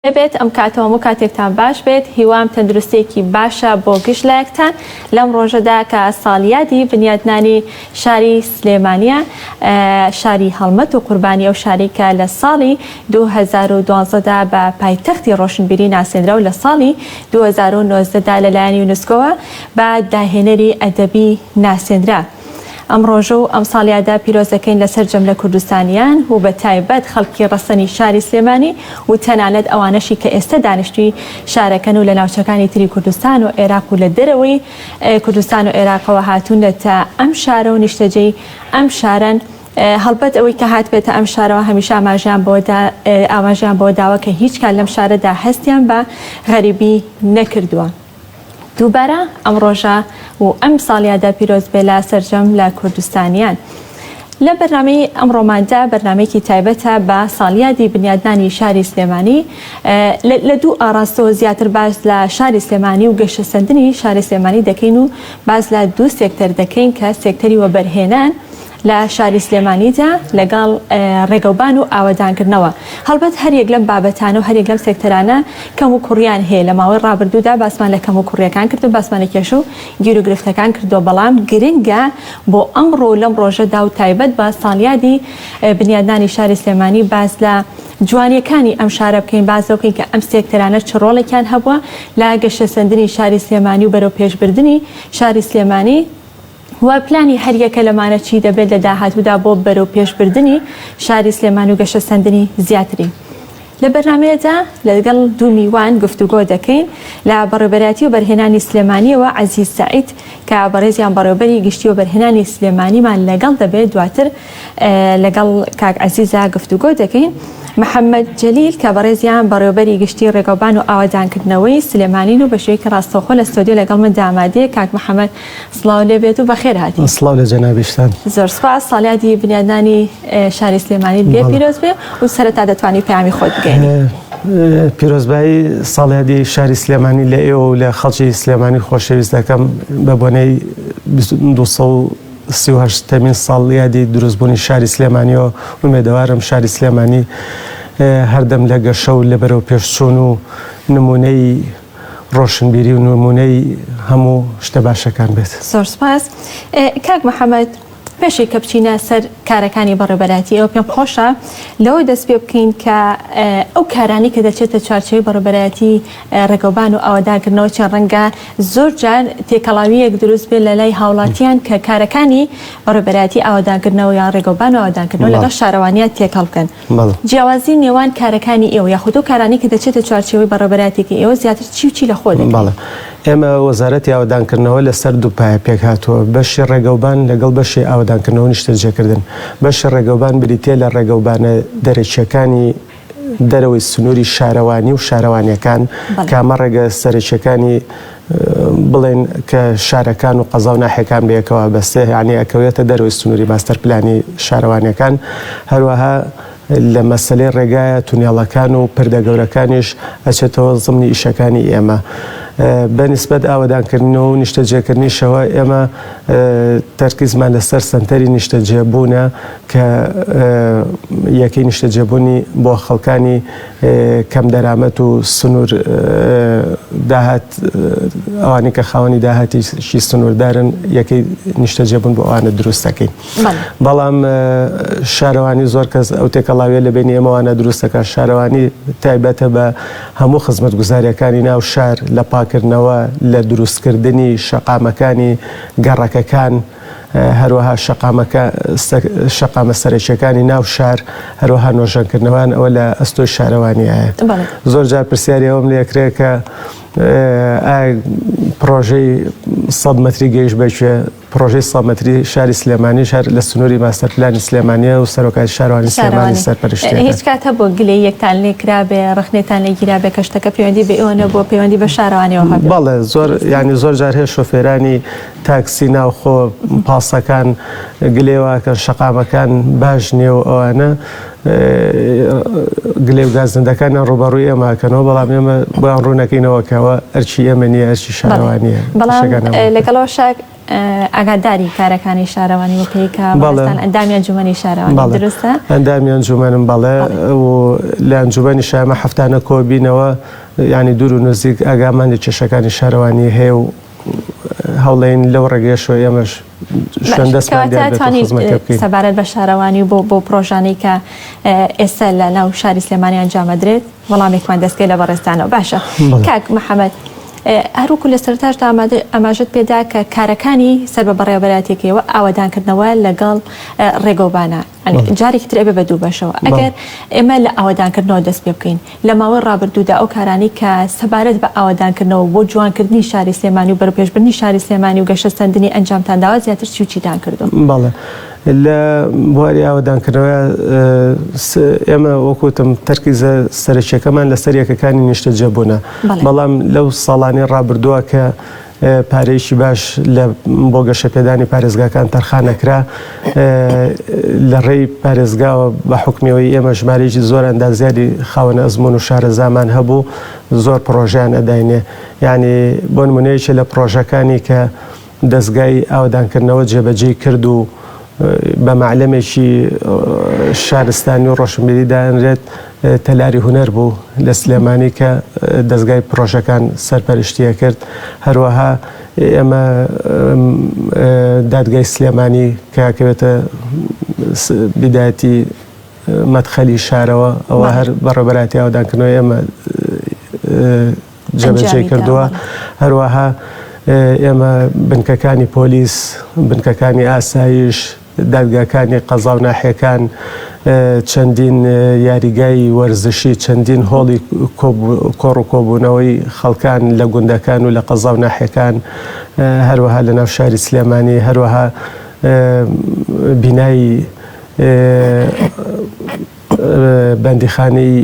بێت ئەم کاتەوە هەموو کاتێکتان باش بێت هیوام تەندروستیەکی باشە بۆ گشت لایەکتان لەم ڕۆژەدا کە ساڵیادی بنیادنانی شاری سلێمانیە شاری هەڵمەت و قوربانی ئەو شارەی کە لە ساڵی 2012 دا بە پایتەختی ڕۆشنبیری ناسێنرا و لە ساڵی 2019 دا لەلایەن یونسکۆوە بە داهێنەری ئەدەبی ناسێنرا. ئەم ڕۆژە و ئەم ساڵیادە پیرۆز دەکەین لە سەرجەم لە کوردستانیان و بە تایبەت خەڵکی ڕەسەنی شاری سلێمانی و تەنانەت ئەوانەشی کە ئێستە دانیشتووی شارەکەن و لە ناوچەکانی تری کوردستان و عێراق و لە دەرەوەی کوردستان و عێراقەوە هاتوونەتە ئەم شارە و نیشتەجێی ئەم شارەن. هەڵبەت ئەوەی کە هاتبێتە ئەم شارەوە هەمیشە ئاماژەیان بەوە ئاماژەیان بەوە داوە کە هیچ کات لەم شارەدا هەستیان بە غەریبی نەکردووە. دووبارە ئەم ڕۆژە و ئەم ساڵیادە پیرۆز بێ لە سەرجەم لە کوردستانیان. لە بەرنامەی ئەمڕۆماندا بەرنامەیەکی تایبەتە بە ساڵیادی بنیادنانی شاری سلێمانی لە دوو ئاڕاستەوە زیاتر باس لە شاری سلێمانی و گەشەسەندنی شاری سلێمانی دەکەین و باس لە دوو سێکتەر دەکەین کە سێکتەری وەبەرهێنان لە شاری سلێمانیدا لەگەڵ ڕێگەوبان و ئاوەدانکردنەوە. هەڵبەت هەریەک لەم بابەتانە و هەریەک لەم سێکتەرانە کەموکوڕییان هەیە، لە ماوەی ڕابردوودا باسمان لە کەموکوڕییەکان کردو باسمان لە کێشە و گیروگرفتەکان کردووە، بەڵام گرنگە بۆ ئەمڕۆ و لەم ڕۆژەدا و تایبەت بە ساڵیادی بنیادنانی شاری سلێمانی باس لە جوانییەکانی ئەم شارە بکەین، باس لەوە بکەین کە ئەم سێکتەرانە چ ڕۆڵێکیان هەبووە لە گەشەسەندنی شاری سلێمانی و بەرەوپێشبردنی شاری سلێمانی. و پلانی هەریەکە لەمانە چی دەبێت لە داهاتوودا بۆ بەرەو پێشبردنی شاری سلێمان و گەشەسەندنی زیاتری. لە بەرنامەیەدا لەگەڵ دوو میوان گفتوگۆ دەکەین لە بەڕێوبەرایەتی وەبەرهێنانی سلێمانیەوە عەزیز سەعید کە بەڕێزیان بەڕێوبەری گشتی وەبەرهێنانی سلێمانیمان لەگەڵ دەبێت دواتر لەگەڵ کاک عەزیزا گفتوگۆ دەکەین. محەممەد جەلیل کە بەڕێزیان بەڕێوبەری گشتی ڕێگەوبان و ئاوەدانکردنەوەی سلێمانین و بە شێوەیەکی ڕاستەوخۆ لە ستۆدیۆ لەگەڵ من دامادەیە کاک محەممەد سڵاو لێ بێت و بەخێر هاتی. سڵاو لە جەنابیشتان. زۆر سپاس ساڵیادی بنیادنانی شاری سلێمانیت لێ پیرۆز بێ و سەرەتا دەتوانی پەیامی خۆت بگەیەنی. پیرۆزبایی ساڵیادی شاری سلێمانی لە ئێوە و لە خەڵکی سلێمانی خۆشەویست دەکەم بە بۆنەی 238 مین ساڵیادی دروستبوونی شاری سلێمانیەوە ئومێدەوارم شاری سلێمانی هەردەم لە گەشە و لە بەرەو پێشچوون و نمونەی ڕۆشنبیری و نموونەی هەموو شتە باشەکان بێت. زۆر سوپاس کاک محەمەد، پێش ئەوەی کە بچینە سەر کارەکانی بەڕێوبەرایەتی ئێوە پێم خۆشە لەوە دەست پێ بکەین کە ئەو کارانەی کە دەچێتە چوارچێوەی بەڕێوبەرایەتی ڕێگەوبان و ئاوەدانکردنەوە چیان ڕەنگە زۆر جار تێکەڵاوییەک دروست بێت لە لای هاوڵاتیان کە کارەکانی بەڕێوبەرایەتی ئاوەدانکردنەوە یان ڕێگەوبان و ئاوەدانکردنەوە لەگەڵ شارەوانیان تێکەڵ بکەن. جیاوازی نێوان کارەکانی ئێوە یاخود ئەو کارانەی کە دەچێتە چوارچێوەی بەڕێوەبەرایەتیەکەی ئێوە زیاتر چی و چی لە خۆ دەگرێت؟ بەڵێ. ئێمە وەزارەتی ئاوەدانکردنەوە لەسەر دوو پایە پێکهاتووە، بەشی ڕێگەوبان لەگەڵ بەشی ئاوەدانکردنەوە و نیشتەجێکردن. بەشی ڕێگەوبان بریتییە لە ڕێگەوبانە دەرەکییەکانی دەرەوەی سنووری شارەوانی و شارەوانییەکان کە ئەمە ڕێگە سەرەکییەکانی بڵێن کە شارەکان و قەزا و ناحیەکان بەیەکەوە بەستێ یانی ئەکەوێتە دەرەوەی سنووری ماستەر پلانی شارەوانیەکان هەروەها لە مەسەلەی ڕێگایە تونێڵەکان و پردە گەورەکانیش ئەچێتەوە زمنی ئیشەکانی ئێمە بە نیسبەت ئاوەدانکردنەوە و نیشتەجێکردنیشەوە ئێمە تەرکیزمان لەسەر سەنتەری نیشتەجێبوونە کە یەکەی نیشتەجێبوونی بۆ خەڵکانی کەم دەرامەت و سنوور داهات ئەوانەی کە خاوەنی داهاتیشی سنووردارن یەکەی نیشتەجێبوون بۆ ئەوانە دروست دەکەین. بەڵام شارەوانی زۆر کەس ئەو تێکەڵاویە لە بینی ئێمەوانە دروست دەکات شارەوانی تایبەتە بە هەموو خزمەتگوزاریەکانی ناو شار لە پاکردنەوە لە دروستکردنی شەقامەکانی گەڕەکەکان هەروەها شەقامەکە شەقامە سەرەکیەکانی ناو شار هەروەها نۆژەنکردنەوەیان ئەوە لە ئەستۆی شارەوانیایە زۆر جار پرسیاری ئەوەم لێکرێ کە ئایا پرۆژەی 100 مەتری گەیشت بەکوێ پرۆژەی 100 مەتری شاری سلێمانیش هەر لە سنووری ماستەر پلانی سلێمانیە و سەرۆکایەتی شارەوانی سلێمانی سەرپەرشتیەکە. هیچ کات هەبووە گلەییەکتان لێ کرابێ، ڕەخنەتان لێ گیرابێ کە شتەکە پەیوەندی بە ئێوە نەبووە، پەیوەندی بە شارەوانیەوە هەبێ؟ بەڵێ زۆر یانی زۆر جار هەیە شۆفێرانی تاکسی ناوخۆ، پاسەکان گلەی واکەن شەقامەکان باش نییە و ئەوانە. گلێ و گازندەکانیان ڕووبەڕووی ئێمە ئەکەنەوە، بەڵام ئێمە بۆیان ڕوونەکەینەوە کە ئەوە ئەرکی ئێمە نییە، ئەرکی شارەوانییە. بەڵام لەگەڵ ئەوەشا ئاگاداری کارەکانی شارەوانی و پێی کە بەڕێزتان ئەندامی ئەنجومەنی شارەوانی دروستە؟ ئەندامی ئەنجومەنم بەڵێ و لە ئەنجومەنی شایمە هەفتانە کۆبینەوە یانی دوور و نزیک ئاگامان لە کێشەکانی شارەوانی هەیە و هەوڵین لەو ڕێگەیەشەوە ئێمەش شوێن دەستمان دیار بێت و خزمەتێ بکەین. سەبارەت بە شارەوانی و بۆ پرۆژانەی کە ئێستا لە ناو شاری سلێمانی ئەنجامەدرێت وەڵامێکمان دەستکەوێت لە بەڕێزتانەوە. باشە کاک محەمەد هەروەکو لە سەرەتاشدا ئاماژەت پێدا کە کارەکانی سەر بە بەڕێوەبەرایەتیەکەیەوە ئاوەدانکردنەوە لەگەڵ ڕێگەوبانە جارێکی تر ئەبێ بە دوو بەشەوە ئەگەر ئێمە لە ئاوەدانکردنەوە دەست پێ بکەین لە ماوەی ڕابردوودا ئەو کارانەی کە سەبارەت بە ئاوەدانکردنەوە بۆ جوانکردنی شاری سلێمانی و بەرەوپێشبردنی شاری سلێمانی و گەشەسەندنی ئەنجامتان داوە زیاتر چی و چیتان کردووە؟ بەڵێ لە بواری ئاوەدانکردنەوە ئێمە وەکو وتم تەرکیزە سەرەکیەکەمان لەسەر یەکەکانی نیشتەجێبوونە بەڵام لەو ساڵانەی ڕابردووە کە پارەیەکی باش لە بۆ گەشەپێدانی پارێزگاکان تەرخان نەکرا لە ڕێی پارێزگاوە بە حکومیەوەی ئێمە ژمارەیەکی زۆر ئەندازیاری خاوەن ئەزمون و شارەزامان هەبوو زۆر پڕۆژیان ئەداینێ یعنی بۆ نمونەیەکی لە پڕۆژەکانی کە دەزگای ئاوەدانکردنەوە جێبەجێی کرد و بە مەعلەمێکی شارستانی و ڕۆشنبیری دانرێت تەلاری هونەر بوو لە سلێمانی کە دەزگای پرۆژەکان سەرپەرشتیە کرد هەروەها ئێمە دادگای سلێمانی کە کەوێتە بیدایەتی مەدخەلی شارەوە ئەوە هەر بەڕێوەبەرایەتی ئاوەدانکردنەوەی ئێمە جێبەجێ کردووە هەروەها ئێمە بنکەکانی پۆلیس بنکەکانی ئاسایش دادگاکانی قەزا و ناحیەکان چەندین یاریگای وەرزشی چەندین هۆڵی کۆڕ و کۆبوونەوەی خەڵکان لە گوندەکان و لە قەزا و ناحیەکان هەروەها لە ناو شاری سلێمانی هەروەها بینای بەندیخانەی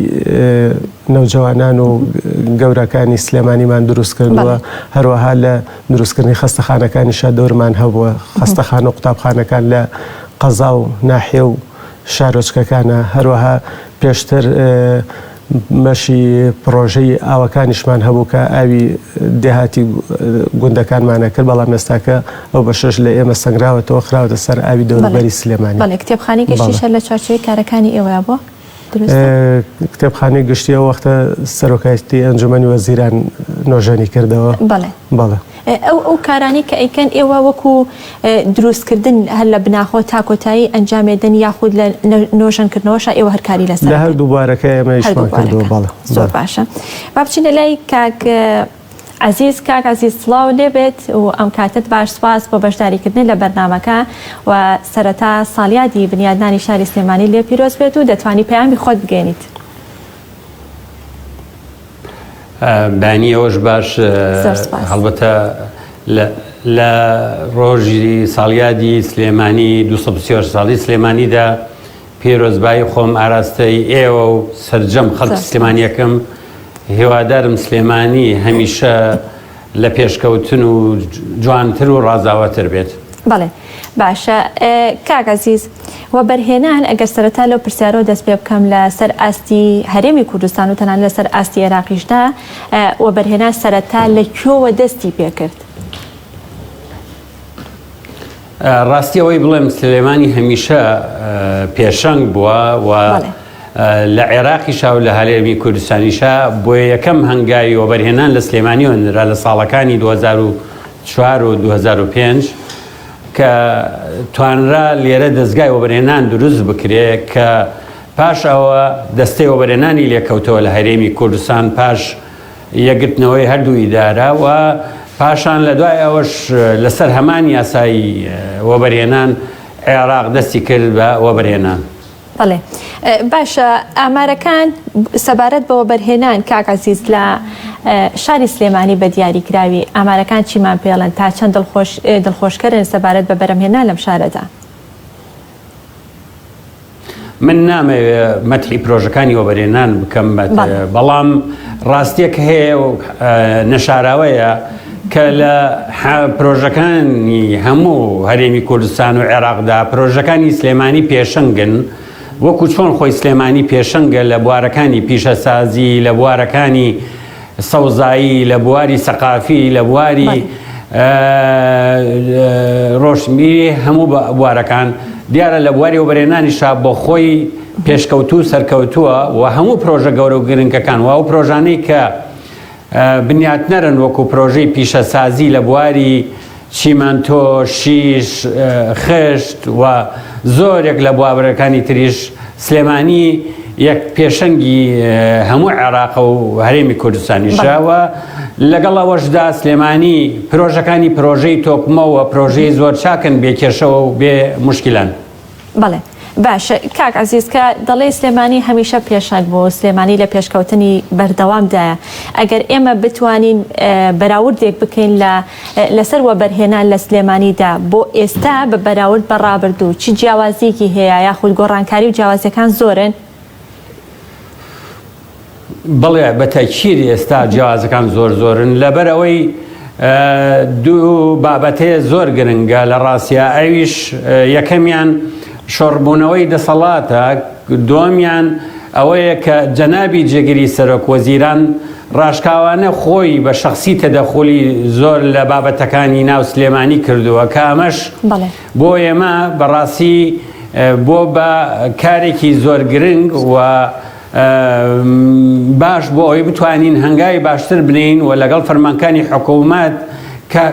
نەوجەوانان و گەورەکانی سلێمانیمان دروست کردووە هەروەها لە دروستکردنی خەستەخانەکانیشا دەورمان هەبووە خەستەخانە و قوتابخانەکان لە قەزا و ناحیە و شارۆچکەکانە هەروەها پێشتر بەشی پڕۆژەی ئاوەکانیشمان هەبوو کە ئاوی دێهاتی گوندەکانمانە کرد بەڵام ئێستاکە ئەو بەشەش لە ئێمە سەنگراوەتەوە خراوەتە سەر ئاوی دەوروبەری سلێمانی. بەڵێ کتێبخانەی گشتیش هەر لە چوارچێوەی کارەکانی ئێوەیا بووە دروستە؟ کتێبخانەی گشتی ئەو وەختە سەرۆکایەتی ئەنجومەنی وەزیران نۆژەنی کردەوە. بەڵێ. بەڵێ. ئەو ئەو کارانەی کە ئەیکەن ئێوە وەکو دروستکردن هەر لە بناخۆ تا کۆتایی ئەنجامێدەن یاخود لە نۆژەنکردنەوەشا ئێوە هەر کاری لەسەر لە هەردوو بوارەکە ئێمە ئیشمان کردووە بەڵێ. زۆر باشە با بچینە لای کاک عەزیز کاک عەزیز سڵاو لێبێت و ئەم کاتەت باش سوپاس بۆ بەشداریکردن لە بەرنامەکە و سەرەتا ساڵیادی بنیادنانی شاری سلێمانی لێ پیرۆز بێت و دەتوانی پەیامی خۆت بگەێنیت. بەیانی ئێوەش باش هەڵبەتە لە ڕۆژی ساڵیادی سلێمانی 230 ساڵی سلێمانیدا پیرۆزبایی خۆم ئاراستەی ئێوە و سەرجەم خەڵکی سلێمانیەکەم هیوادارم سلێمانی هەمیشە لە پێشکەوتن و جوانتر و ڕازاوەتر بێت. بەڵێ باشە کاک عەزیز وەبەرهێنان ئەگەر سەرەتا لەو پرسیارەوە دەست پێ بکەم لە سەر ئاستی هەرێمی کوردستان و تەنانەت لەسەر ئاستی عێراقیشدا وەبەرهێنان سەرەتا لە کوێوە دەستی پێکرد؟ ڕاستی ئەوەی بڵێم سلێمانی هەمیشە پێشەنگ بووە و لە عێراقیشا و لە هەرێمی کوردستانیشا بۆ یەکەم هەنگاوی وەبەرهێنان لە سلێمانیەوە نرا لە ساڵەکانی 2004 و 2005 کە توانرا لێرە دەستگای وەبەرهێنان دروست بکرێ کە پاش ئەوە دەستەی وەبەرهێنانی لێکەوتەوە لە هەرێمی کوردستان پاش یەکگرتنەوەی هەردوو ئیدارە و پاشان لە دوای ئەوەش لەسەر هەمان یاسای وەبەرهێنان عێراق دەستی کرد بە وەبەرهێنان. بەڵێ باشە ئامارەکان سەبارەت بە وەبەرهێنان کاک عەزیز لە شاری سلێمانی بە دیاریکراوی ئامارەکان چیمان پێڵێن تا چەند دڵخۆش دڵخۆشکەرن سەبارەت بە بەرەمهێنان لەم شارەدا؟ من نامەوێ مەتحی پرۆژەکانی وەبەرهێنان بکەم بەڵام ڕاستیەک هەیە و نەشاراوەیە کە لە پرۆژەکانی هەموو هەرێمی کوردستان و عێراقدا پرۆژەکانی سلێمانی پێشەنگن وەکو چۆن خۆی سلێمانی پێشەنگە لە بوارەکانی پیشەسازی، لە بوارەکانی سەوزایی، لە بواری سەقافی، لە بواری ڕۆشنبیری هەموو بوارەکان، دیارە لە بواری وەبەرهێنانیشا بۆ خۆی پێشکەوتوو و سەرکەوتووە و هەموو پرۆژە گەورە و گرنگەکان و ئەو پرۆژانەی کە بنیاتنەرن وەکو پرۆژەی پیشەسازی لە بواری چیمەنتۆ، شیش، خشت و زۆرێک لە بوارەکانی تریش، سلێمانی یەک پێشەنگی هەموو عێراقە و هەرێمی کوردستانیشە و لەگەڵ ئەوەشدا سلێمانی پرۆژەکانی پرۆژەی تۆکمە و پرۆژەی زۆر چاکن بێ کێشەوە و بێ موشکیلەن. بەڵێ باشە کاک عەزیز کە دەڵێی سلێمانی هەمیشە پێشەنگ بوو سلێمانی لە پێشکەوتنی بەردەوامدایە ئەگەر ئێمە بتوانین بەراوردێک بکەین لە لەسەر وەبەرهێنان لە سلێمانیدا بۆ ئێستا بە بەراورد بە ڕابردوو چ جیاوازیەکی هەیە یاخود گۆڕانکاری و جیاوازیەکان زۆرن؟ بەڵێ بە تەئکید ئێستا جیاوازەکان زۆر زۆرن لەبەر ئەوەی دوو بابەتەیە زۆر گرنگە لە ڕاستیا ئەویش یەکەمیان شۆڕبوونەوەی دەسەڵاتە دووەمیان ئەوەیە کە جەنابی جێگری سەرۆک وەزیران ڕاشکاوانە خۆی بە شەخسی تەدەخولی زۆر لە بابەتەکانی ناو سلێمانی کردووە کە ئەمەش بۆ ئێمە بەڕاستی بۆ بە کارێکی زۆر گرنگ و باش بۆ ئەوەی بتوانین هەنگاوی باشتر بنێین و لەگەڵ فەرمانکانی حکوومەت کە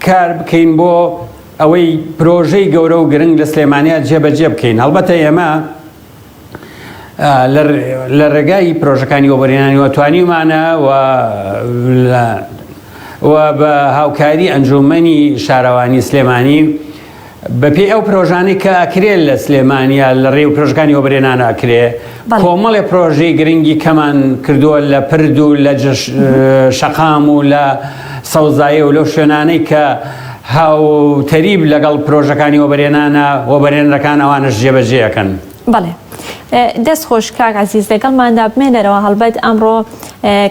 کار بکەین بۆ ئەوەی پرۆژەی گەورە و گرنگ لە سلێمانیا جێبەجێ بکەین هەڵبەتە ئێمە لە ڕێگای پرۆژەکانی وەبەرهێنانیوە توانیومانە و و بە هاوکاری ئەنجومەنی شارەوانی سلێمانی بەپێی ئەو پرۆژانەی کە ئەکرێ لە سلێمانیا لە ڕێی پرۆژەکانی وەبەرهێنان ئەکرێ کۆمەڵێ پرۆژەی گرنگی کەمان کردووە لە پرد و لە شەقام و لە سەوزایی و لەو شوێنانەی کە هاوتەریب لەگەڵ پرۆژەکانی وەبەرهێنانە وەبەرهێنەرەکان ئەوانەش جێبەجێ ئەکەن. بەڵێ دەست خۆش کاک عەزیز لەگەڵماندا بمێنەرەوە هەڵبەت ئەمڕۆ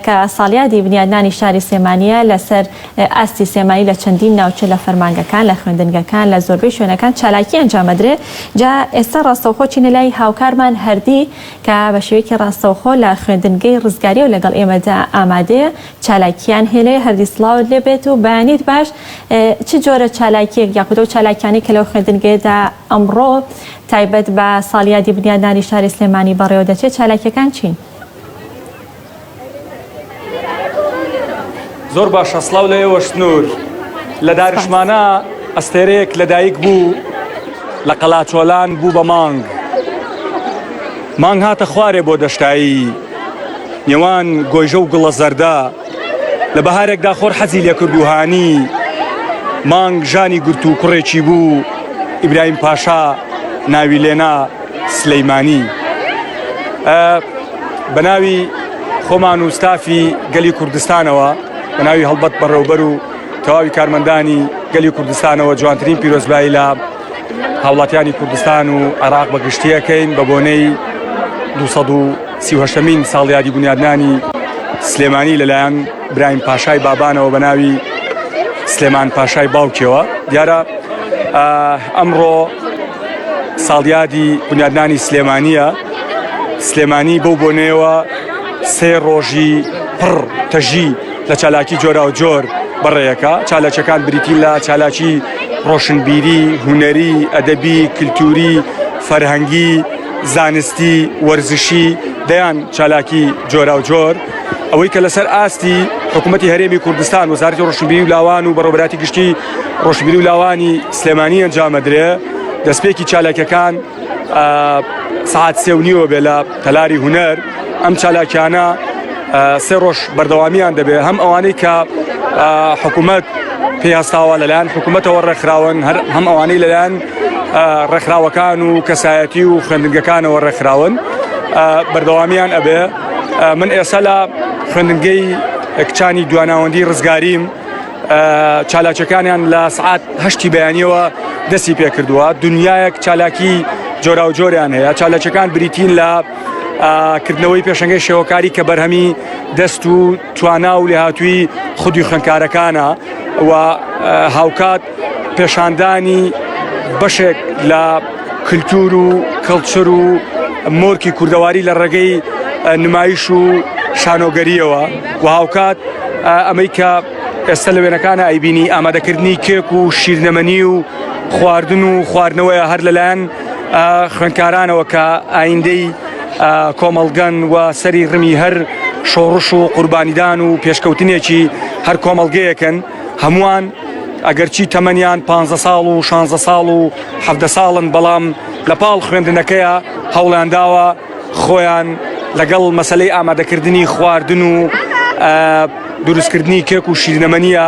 کە ساڵیادی بنیادنانی شاری سلێمانییە لەسەر ئاستی سلێمانی لە چەندین ناوچە لە فەرمانگەکان لە خوێندنگەکان لە زۆربەی شوێنەکان چالاکی ئەنجامەدرێ جا ئێستا ڕاستەوخۆ چینە لای هاوکارمان هەردی کە بە شێوەیەکی ڕاستەوخۆ لە خوێندنگەی ڕزگاریەوە لەگەڵ ئێمەدا ئامادەیە چالاکیان هەیە لەوێ هەردی سڵاوت لێ بێت و بەیانیت باش چ جۆرە چالاکیەک یاخود ئەو چالاکیانەی کە لەو خوێندنگەیەدا ئەمڕۆ تایبەت بە ساڵیادی بنیادنانی شاری سلێمانی بەڕێوە دەچێت چالاکیەکان چین؟ زۆر باشە سڵاو لە ئێوەش سنوور لە دارشمانە ئەستێرەیەک لەدایک بوو لە قەلاچۆلان بوو بە مانگ مانگ هاتە خوارێ بۆ دەشتایی نێوان گۆیژە و گوڵە زەردە لە بەهارێکدا خۆر حەزی لێکرد و هانی مانگ ژانی گرت و کوڕێکی بوو ئیبراهیم پاشا ناوی لێنا سلەیمانی بە ناوی خۆمان و ستافی گەلی کوردستانەوە بە ناوی هەڵبەت بەڕێوبەر و تەواوی کارمەندانی گەلی کوردستانەوە جوانترین پیرۆزبایی لە هاوڵاتیانی کوردستان و عێراق بە گشتیەکەین بە بۆنەی 238مین ساڵیادی بنیادنانی سلێمانی لەلایەن برایم پاشای بابانەوە بە ناوی سلێمان پاشای باوکیەوە دیارە ئەمڕۆ ساڵیادی بنیادنانی سلێمانیە سلێمانی بەو بۆنەیەوە سێ ڕۆژی پڕ تەژی لە چالاکی جۆراوجۆر بەڕێیەکە چالاکیەکان بریتین لە چالاکی ڕۆشنبیری هونەری ئەدەبی کلتوری فەرهەنگی زانستی وەرزشی دەیان چالاکی جۆراوجۆر ئەوەی کە لەسەر ئاستی حکوومەتی هەرێمی کوردستان وەزارەتی ڕۆشنبیری و لاوان و بەڕێوەبەرایەتی گشتی ڕۆشنبیری و لاوانی سلێمانی ئەنجامەدرێ دەستپێکی چالاکیەکان سەعات سێ و نیوە بێ لە تەلاری هونەر ئەم چالاکیانە سێ ڕۆژ بەردەوامیان دەبێت هەم ئەوانەی کە حکوومەت پێی هەستاوە لەلایەن حکوومەتەوە ڕێکخراون هەر هەم ئەوانەی لەلایەن ڕێکخراوەکان و کەسایەتی و خوێندنگەکانەوە ڕێکخراون بەردەوامیان ئەبێ من ئێستا لە خوێندنگەی کچانی دواناوەندی ڕزگاریم چالاکیەکانیان لە سعات هەشتی بەیانیەوە دەستی پێکردووە دنیایەک چالاکی جۆراوجۆریان هەیە چالاکیەکان بریتین لە کردنەوەی پێشەنگەی شێوەکاری کە بەرهەمی دەست و توانا و لێهاتووی خودی خوێندکارەکانە و هاوکات پێشاندانی بەشێک لە کللتور و کەڵچر و. مۆرکی کوردەواری لە ڕێگەی نمایش و شانۆگەریەوە و هاوکات ئەمەی کە ئێستا لە وێنەکانە ئەیبینی ئامادەکردنی کێک و شیرنەمەنی و خواردن و خواردنەوەیە هەر لەلایەن خوێندکارانەوە کە ئایندەی کۆمەڵگەن و سەری ڕمی هەر شۆڕش و قوربانیدان و پێشکەوتنێکی هەر کۆمەڵگەیەکن هەمووان ئەگەرچی تەمەنیان پ ساڵ و 16 ساڵ و حەڤدە ساڵن بەڵام لە پاڵ خوێندنەکەیە هەوڵیان داوە خۆیان لەگەڵ مەسلەی ئامادەکردنی خواردن و دروستکردنی کێک و شیرنەمەنیە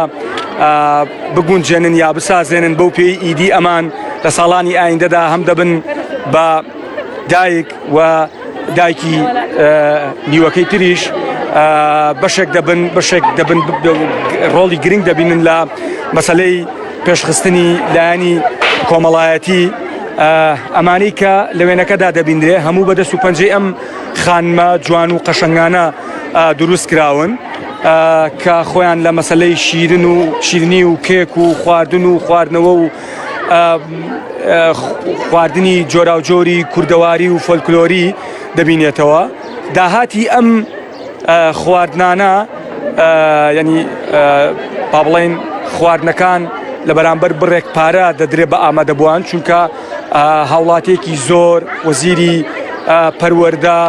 بگونجێنن یا بسازێنن بەو پێی ئیدی ئەمان لە ساڵانی ئایندەدا هەم دەبن بە دایک و دایکی نیوەکەی تریش بەشێک دەبن بەشێک دەبن ڕۆڵی گرنگ دەبینن لە مەسلەی پێشخستنی لایەنی کۆمەڵایەتی ئەمانەی کە لە وێنەکەدا دەبیندرێ هەموو بەدەست و پەنجەی ئەم خانمە جوان و قەشەنگانە دروست کراون کە خۆیان لە مەسلەی شیرن و شیرنی و کێک و خواردن و خواردنەوە و خواردنی جۆراوجۆری کوردەواری و فۆلکلۆری دەبینێتەوە داهاتی ئەم خواردنانە یعنی با بڵێین خواردنەکان لە بەرامبەر بڕێک پارە دەدرێت بە ئامادەبووان چونکە هاوڵاتێکی زۆر وەزیری پەروەردە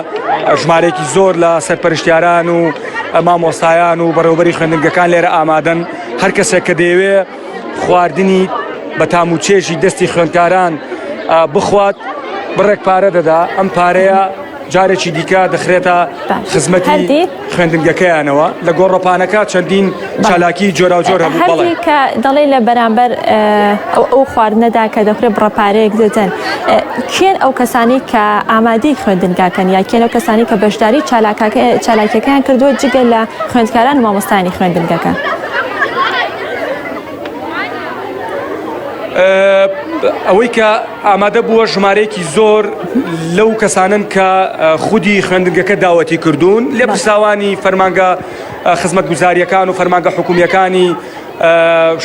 ژمارێکی زۆر لە سەرپەرشتیاران و مامۆستایان و بەڕێوبەری خوێندنگەکان لێرە ئامادەن هەر کەسێک کە دەیەوێ خواردنی بە تام و چێژی دەستی خوێندکاران بخوات بڕێک پارە دەدا ئەم پارەیە جارێکی دیکە دەخرێتە خزمەتی خوێندنگەکەیانەوە لە گۆڕەپانەکە چەندین چالاکی جۆراوجۆر هەبوو بەڵێ. هەردی کە دەڵێی لە بەرامبەر ئەو خواردنەدا کە دەخورێت بڕە پارەیەک دەدەن کێن ئەو کەسانەی کە ئامادەی خوێندنگاکەن یا کێن ئەو کەسانەی کە بەشداری چالاکیەکەیان کردووە جگە لە خوێندکاران و مامۆستایانی خوێندنگەکە؟ ئەوەی کە ئامادە بووە ژمارەیەکی زۆر لەو کەسانن کە خودی خوێندنگەکە داوەتی کردوون لێپرسراوانی فەرمانگە خزمەتگوزاریەکان و فەرمانگە حکومیەکانی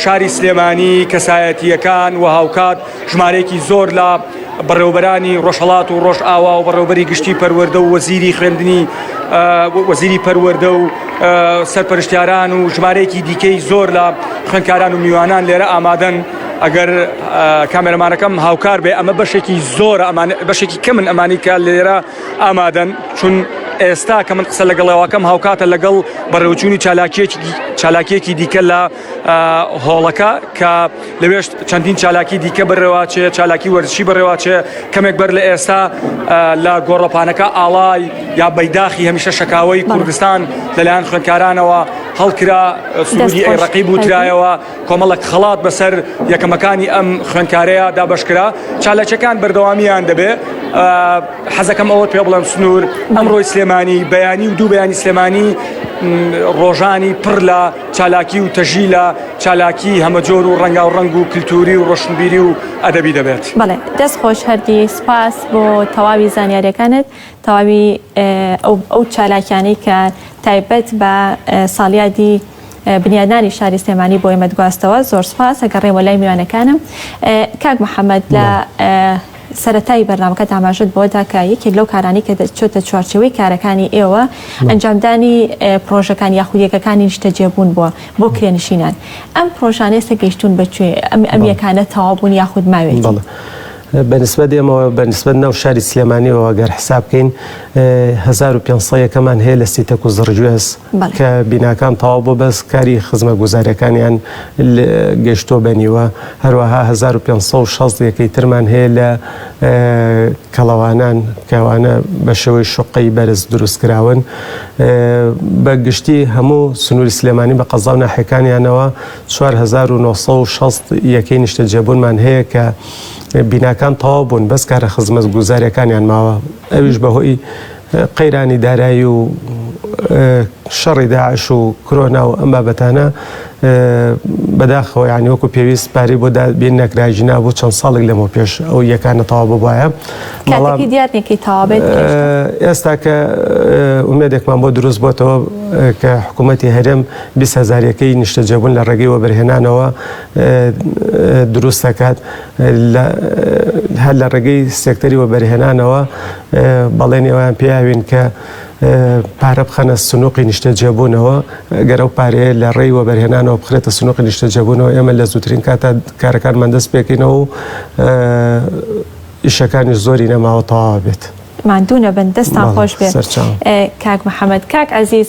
شاری سلێمانی کەسایەتیەکان و هاوکات ژمارەیەکی زۆر لە بەڕێوبەرانی ڕۆژهڵات و ڕۆژئاوا و بەڕێوبەری گشتی پەروەردە و وەزیری خوێندنی وەزیری پەروەردە و سەرپەرشتیاران و ژمارەیەکی دیکەی زۆر لە خوێندکاران و میوانان لێرە ئامادەن ئەگەر کامێرەمانەکەم هاوکار بێ ئەمە بەشێکی زۆرە ئەمان بەشێکی کەمن ئەمانی کە لێرە ئامادەن چون ئێستا کە من قسە لەگەڵەوەکەم هاوکاتە لەگەڵ بەڕێوچوونی چالاکیەکی چالاکیەکی دیکە لە هۆڵەکە کە لەوێش چەندین چالاکی دیکە بەڕێواچێ چالاکی وەرزشی بەڕێواچێ کەمێک بەر لە ئێستا لە گۆڕەپانەکە ئاڵای یا بەیداخی هەمیشە شەکاوەی کوردستان لەلایەن خوێندکارانەوە هەڵکرا سرودی ئەی ڕەقیب وترایەوە کۆمەڵێک خەڵات بەسەر یەکەمەکانی ئەم خوێندکارەیە دابەشکرا چالاکیەکان بەردەوامیان دەبێ حەزەکەم ئەوە پێ بڵێم سنوور ئەمڕۆی سلێمانی بەیانی و دوو بەیانی سلێمانی ڕۆژانی پڕ لە چالاکی و تەژی لە چالاکی هەمەجۆر و ڕەنگاو ڕەنگ و کلتوری و ڕۆشنبیری و ئەدەبی دەبێت. بەڵێ دەست خۆش هەردی سپاس بۆ تەواوی زانیاریەکانت تەواوی ئەو چالاکیانەی کە تایبەت بە ساڵیادی بنیادنانی شاری سلێمانی بۆ ئێمەت گواستەوە زۆر سپاس ئەگەڕێمەوە لای میوانەکانم کاک محەممەد لە سەرەتای بەرنامەکەت ئاماژەت بەوە دا کە یەکێک لەو کارانەی کە دەچێتە چوارچێوەی کارەکانی ئێوە ئەنجامدانی پرۆژەکان یاخود یەکەکانی نیشتەجێبوون بووە بۆ کرێنشینان ئەم پرۆژانە ئێستا گەیشتوون بە کوێ ئەم ئەم یەکانە تەواو بوون یاخود ماوێتی؟ بەڵێ بەنسبەت ئێمەوە بەنسبەت ناو شاری سلێمانیەوە گەر حساب بکەین 1500 یەکەمان هەیە لە سیتەک و زڕگوێز کە بیناکان تەواو بۆ بەس کاری خزمەتگوزاریەکانیان گەیشتووە بە نیوە هەروەها 1560 یەکەی ترمان هەیە لە کەڵەوانان کە ئەوانە بە شێوەی شوقەی بەرز دروست کراون بە گشتی هەموو سنووری سلێمانی بە قەزا و ناحیەکانیانەوە 4960 یەکەی نیشتەجێبوونمان هەیە کە بیناکان تەواو بوون بەس کارە خزمەتگوزاریەکانیان ماوە ئەویش بەهۆی قەیرانی دارایی و شەڕی داعش و کرۆنا و ئەم بابەتانە بەداخەوە یانی وەکو پێویست پارەی بۆ دابین نەکرا ژینا بۆ چەند ساڵێک لەمەو پێش ئەو یەکانە تەواو ببوایە بەڵام کاتێکی دیار نییە کەی تەواو بێت ئێستا کە ئومێدێکمان بۆ دروست بۆتەوە کە حکوومەتی هەرێم 20 هەزاریەکەی نیشتەجێبوون لە ڕێگەی وەبەرهێنانەوە دروست دەکات لە هەر لە ڕێگەی سێکتەری وەبەرهێنانەوە بەڵێنی ئەویان پێیاوین کە پارە بخەنە سنوقی نیشتەجێبوونەوە، گەر ئەو پارەیە لە ڕێی وەبەرهێنانەوە بخرێتە سنوقی نیشتەجێبوونەوە ئێمە لە زووترین کاتا کارەکانمان دەست پێکەینەوە و ئیشەکانیش زۆری نەماوە تەواو بێت. ماندوو نەبن دەستان خۆش بێ کاک محەمەد. کاک عەزیز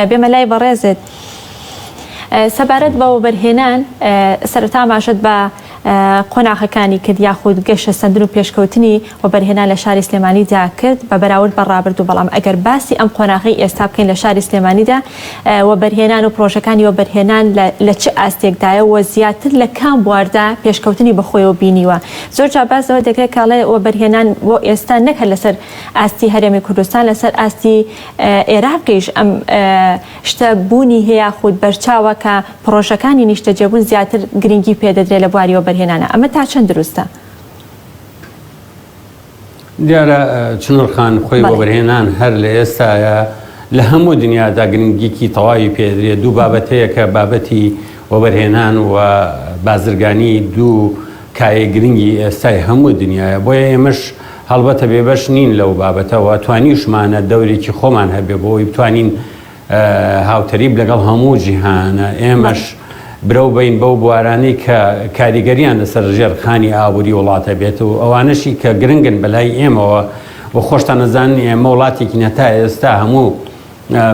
بێمە لای بەڕێزت سەبارەت بە وەبەرهێنان سەرەتا ئاماژەت بە قۆناغەکانی کرد یاخود گەشەسەندن و پێشکەوتنی وەبەرهێنان لە شاری سلێمانیدا کرد بە بەراورد بە ڕابردوو، بەڵام ئەگەر باسی ئەم قۆناغەی ئێستا بکەین لە شاری سلێمانیدا وەبەرهێنان و پڕۆژەکانی وەبەرهێنان لە چ ئاستێکدایە و زیاتر لە کام بواردا پێشکەوتنی بەخۆیەوە بینیوە؟ زۆر جار باس لەوە دەکرێت کە ئەڵێ وەبەرهێنان بۆ ئێستا نەک هەر لەسەر ئاستی هەرێمی کوردستان لەسەر ئاستی عێراقیش ئەم شتە بوونی هەیە یاخود بەرچاوە کە پڕۆژەکانی نیشتەجێبوون زیاتر گرنگی پێدەدرێت لە بواری وەبەرهێنانە، ئەمە تا چەند دروستە؟ دیارە چنور خان خۆی وەبەرهێنان هەر لە ئێستایا لە هەموو دنیادا گرنگیکی تەواوی پێدرێت دوو بابەت هەیە کە بابەتی وەبەرهێنان و بازرگانی دوو کایەی گرنگی ئێستای هەموو دنیاە بۆیە ئێمەش هەڵبەتە بێبەش نین لەو بابەتەوە توانیشمانە دەورێکی خۆمان هەبێ بۆ ئەوەی بتوانین هاوتەریب لەگەڵ هەموو جیهانە ئێمەش برەو بین بەو بوارانەی کە کاریگەریان لەسەر ژێرخانی ئابووری وڵاتە بێت و ئەوانەشی کە گرنگن بەلای ئێمەوە و خۆشتان نەزانن ئێمە وڵاتێکی هەتا ئێستا هەموو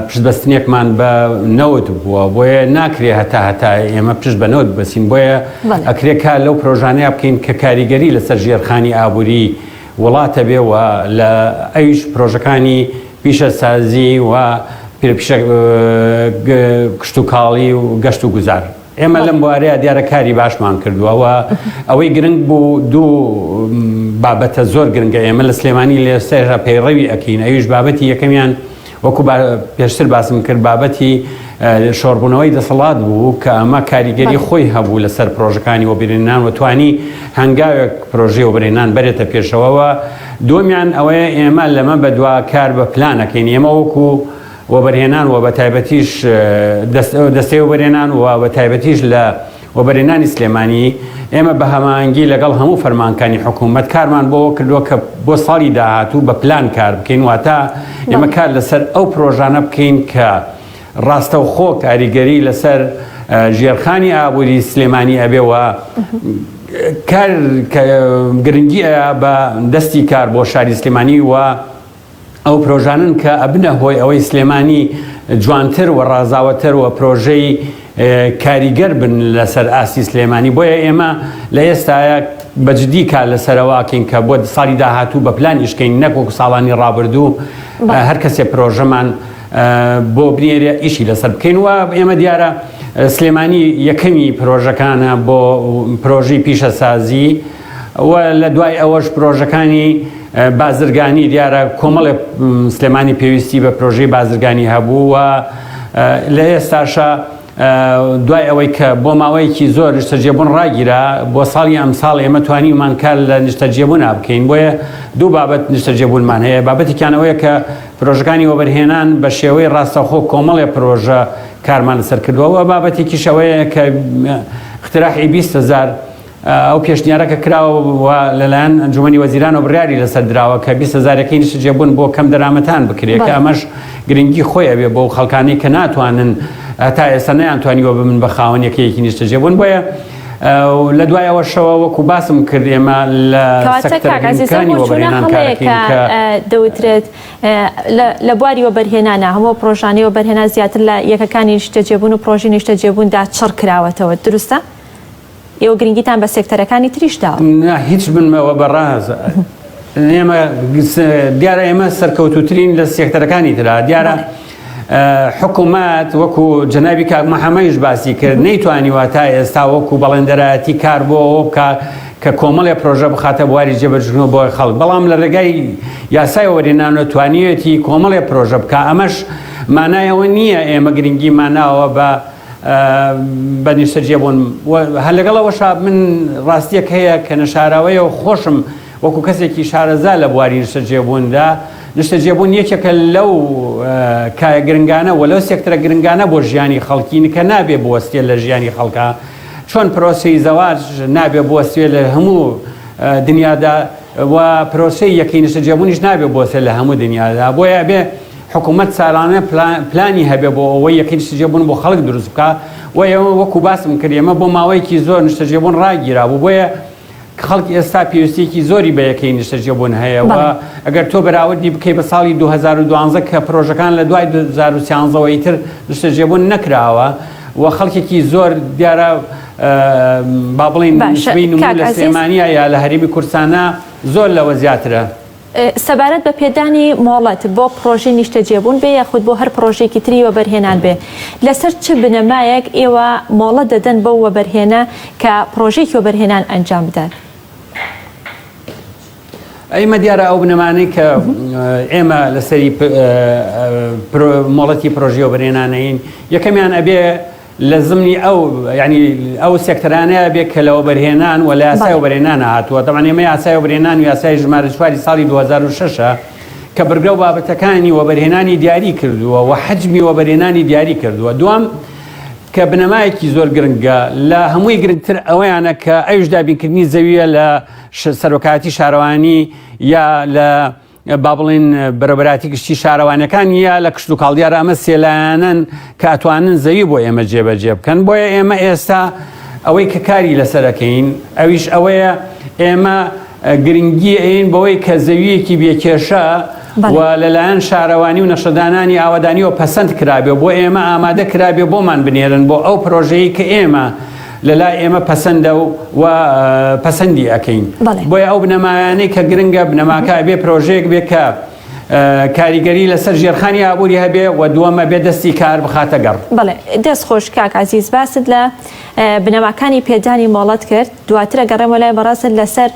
پشتبەستنێکمان بە نەوت بووە بۆیە ناکرێ هەتا هەتا ئێمە پشت بە نەوت بەسین بۆیە ئەکرێ کار لەو پرۆژانەیە بکەین کە کاریگەری لەسەر ژێرخانی ئابووری وڵاتە بێ و لە ئەویش پرۆژەکانی پیشەسازی و پیشە کشتوکاڵی و گەشت و گوزار. ئێمە لەم بوارەیە دیارە کاری باشمان کردووە و ئەوەی گرنگ بوو دوو بابەتە زۆر گرنگە ئێمە لە سلێمانی لە ئێستادا پەیڕەوی ئەکەین ئەویش بابەتی یەکەمیان وەکو پێشتر باسم کرد بابەتی شۆڕبوونەوەی دەسەڵات بوو کە ئەمە کاریگەری خۆی هەبوو لەسەر پرۆژەکانی وەبیرهێنان و توانی هەنگاوێک پرۆژەی وەبەرهێنان بەرێتە پێشەوە و دووەمیان ئەوەیە ئێمە لەمە بەدوا کار بە پلان ئەکەین ئێمە وەکو وەبەرهێنان و بە تایبەتیش دەستەی وەبەرهێنان و بە تایبەتیش لە وەبەرهێنانی سلێمانی ئێمە بە هەماهەنگی لەگەڵ هەموو فەرمانکانی حکوومەت کارمان بۆ کردووە کە بۆ ساڵی داهاتوو بە پلان کار بکەین واتە ئێمە کار لەسەر ئەو پرۆژانە بکەین کە ڕاستەوخۆ کاریگەری لەسەر ژێرخانی ئابووری سلێمانی ئەبێ و کار گرنگی بە دەستی کار بۆ شاری سلێمانی و ئەو پرۆژانەن کە ئەبنە هۆی ئەوەی سلێمانی جوانتر و ڕازاوەتر و پرۆژەی کاریگەر بن لەسەر ئاستی سلێمانی بۆیە ئێمە لە ئێستاە بەجددی کار لەسەرەوەکەین کە بۆ ساڵی داهاتوو بە پلان ئیشکەین نەک وەکو ساڵانی ڕابردوو هەر کەسێ پرۆژەمان بۆ بنێرێ ئیشی لەسەر بکەین و ئێمە دیارە سلێمانی یەکەمی پرۆژەکانە بۆ پرۆژەی پیشەسازی و لە دوای ئەوەش پرۆژەکانی بازرگانی دیارە کۆمەڵێ سلێمانی پێویستی بە پرۆژەی بازرگانی هەبوو و لە ئێستاشە دوای ئەوەی کە بۆ ماوەیەکی زۆر نیشتەجێبوون ڕاگیرا بۆ ساڵی ئەمساڵ ئێمە توانیمان کار لە نیشتەجێبوونا بکەین بۆیە دوو بابەت نیشتەجێبوونمان هەیە بابەتێکیان ئەوەیە کە پرۆژەکانی وەبەرهێنان بە شێوەی ڕاستەوخۆ کۆمەڵێ پرۆژە کارمان لەسەر کردووە و بابەتێکیش ئەوەیە کە اقتراحی 20 هەزار ئەو پێشنیارە کە کراوە و لەلایەن ئەنجومەنی وەزیرانەوە بڕیاری لەسەر دراوە کە 20 هەزارەکەی نیشتەجێبوون بۆ کەم دەرامەتان بکرێت کە ئەمەش گرنگی خۆی ئەبێ بۆ خەڵکانی کە ناتوانن هەتا ئێستا نەیانتوانیوە ببن بە خاوەن یەکەیەکی نیشتەجێبوون بۆیە لە دوای ئەوەشەوە وەکو باسم کرد ئێمە لە سەکتەرەکانی وەبەرهێنان کارەکەین کە دەوترێت لە بواری وەبەرهێنانە هەموو پرۆژانەی وەبەرهێنان زیاتر لە یەکەکانی نیشتەجێبوون و پرۆژەی نیشتەجێبووندا چڕ کراوەتەوە دروستە؟ ئێوە گرنگیتان بە سێکتەرەکانی تریش داوە. نا هیچ بنمەوە بەڕاز ئێمە دیارە ئێمە سەرکەوتوترین لە سێکتەرەکانی ترا دیارە حکوومەت وەکو جەنابی کاک محەممەیش باسی کرد نەیتوانیوە تا ئێستا وەکو بەڵێندەرایەتی کار بۆ ئەوە بکە کە کۆمەڵێ پرۆژە بخاتە بواری جێبەجێکردنەوە بۆ خەڵک بەڵام لە ڕێگای یاسای وەبەرهێنانەوە توانیویەتی کۆمەڵێ پرۆژە بکە ئەمەش مانای ئەوە نییە ئێمە گرنگی ماناوە بە بە نیشتەجێبوون و هەر لەگەڵ ئەوەشا من ڕاستیەک هەیە کە نەشاراوەیە و خۆشم وەکو کەسێکی شارەزا لە بواری نیشتەجێبووندا نیشتەجێبوون یەکێکە لەو کایە گرنگانە و لەو سێکتەرە گرنگانە بۆ ژیانی خەڵکی کە نابێ بوەستێ لە ژیانی خەڵکا چۆن پرۆسەی زەواج نابێ بوەستێ لە هەموو. دنیادا و پرۆسەی یەکەی نیشتەجێبوونیش نابێ بۆسێ لە هەموو دنیادا بۆیە ئەبێ حکوومەت ساڵانە پلانی هەبێ بۆ ئەوەی یەکەی نیشتەجێبوون بۆ خەڵک دروست بکا و ئێمە وەکو باسم کرد ئێمە بۆ ماوەیەکی زۆر نیشتەجێبوون ڕاگیرا بوو بۆیە خەڵک ئێستا پێویستیەکی زۆری بە یەکەی نیشتەجێبوون هەیە و ئەگەر تۆ بەراوردی بکەی بە ساڵی 2012 کە پرۆژەکان لە دوای 2013ەوە ئیتر نیشتەجێبوون نەکراوە و خەڵکێکی زۆر دیارە با بڵێین باشە نسبەی نمو کاک لە عەزیز. سلێمانیا یا لە هەرێمی کوردستانا زۆر لەوە زیاترە. سەبارەت بە پێدانی مۆڵەت بۆ پڕۆژەی نیشتەجێبوون بێ یاخود بۆ هەر پڕۆژەیەکی تری وەبەرهێنان بێ، لەسەر چ بنەمایەک ئێوە مۆڵەت دەدەن بەو وەبەرهێنە کە پڕۆژەیەکی وەبەرهێنان ئەنجام بدات؟ ئێمە دیارە ئەو بنەمانەی کە ئێمە لەسەری مۆڵەتی پرۆژەی وەبەرهێنانەین یەکەمیان ئەبێ لە زمنی ئەو یعنی ئەو سێکتەرانەیە بێ کە لە وەبەرهێنان و لە یاسای وەبەرهێنان هاتووە تەبعەن ئێمە یاسای وەبەرهێنان و یاسای ژمارە چواری ساڵی 2006 کە بڕگە و بابەتەکانی وەبەرهێنانی دیاری کردووە و حەجمی وەبەرهێنانی دیاری کردووە دوام کە بنەمایەکی زۆر گرنگە لە هەمووی گرنگتر ئەوەیانە کە ئەویش دابینکردنی زەویە لە سەرۆکایەتی شارەوانی یا لە با بڵێین بەرەبەراتی گشتی شارەوانەکان یا لە کشتوکاڵ دیارە ئەمە سێلایەنەن کە ئەتوانن زەوی بۆ ئێمە جێبەجێ بکەن بۆیە ئێمە ئێستا ئەوەی کە کاری لەسەرەکەین ئەویش ئەوەیە ئێمە گرنگی ئەین بەوەی کە زەویەکی بێکێشە و لەلایەن شارەوانی و نەخشەدانانی ئاوەدانیەوە پەسەند کرابێ بۆ ئێمە ئامادە کرابێ بۆمان بنێرن بۆ ئەو پرۆژەیە کە ئێمە لەلای ئێمە پەسەندە و پەسەندی ئەکەین. بۆیە ئەو بنەمایانەی کە گرنگە بنەماکە ئەبێ پرۆژەیەک بێ کە کاریگەری لەسەر ژێرخانی ئابووری هەبێ و دووەم ئەبێ دەستی کار بخاتە گەڕ. بەڵێ دەست خۆش کاک عەزیز باست لە بنەماکانی پێدانی مۆڵەت کرد دواتر ئەگەڕێمەوە لای بەڕێزت لەسەر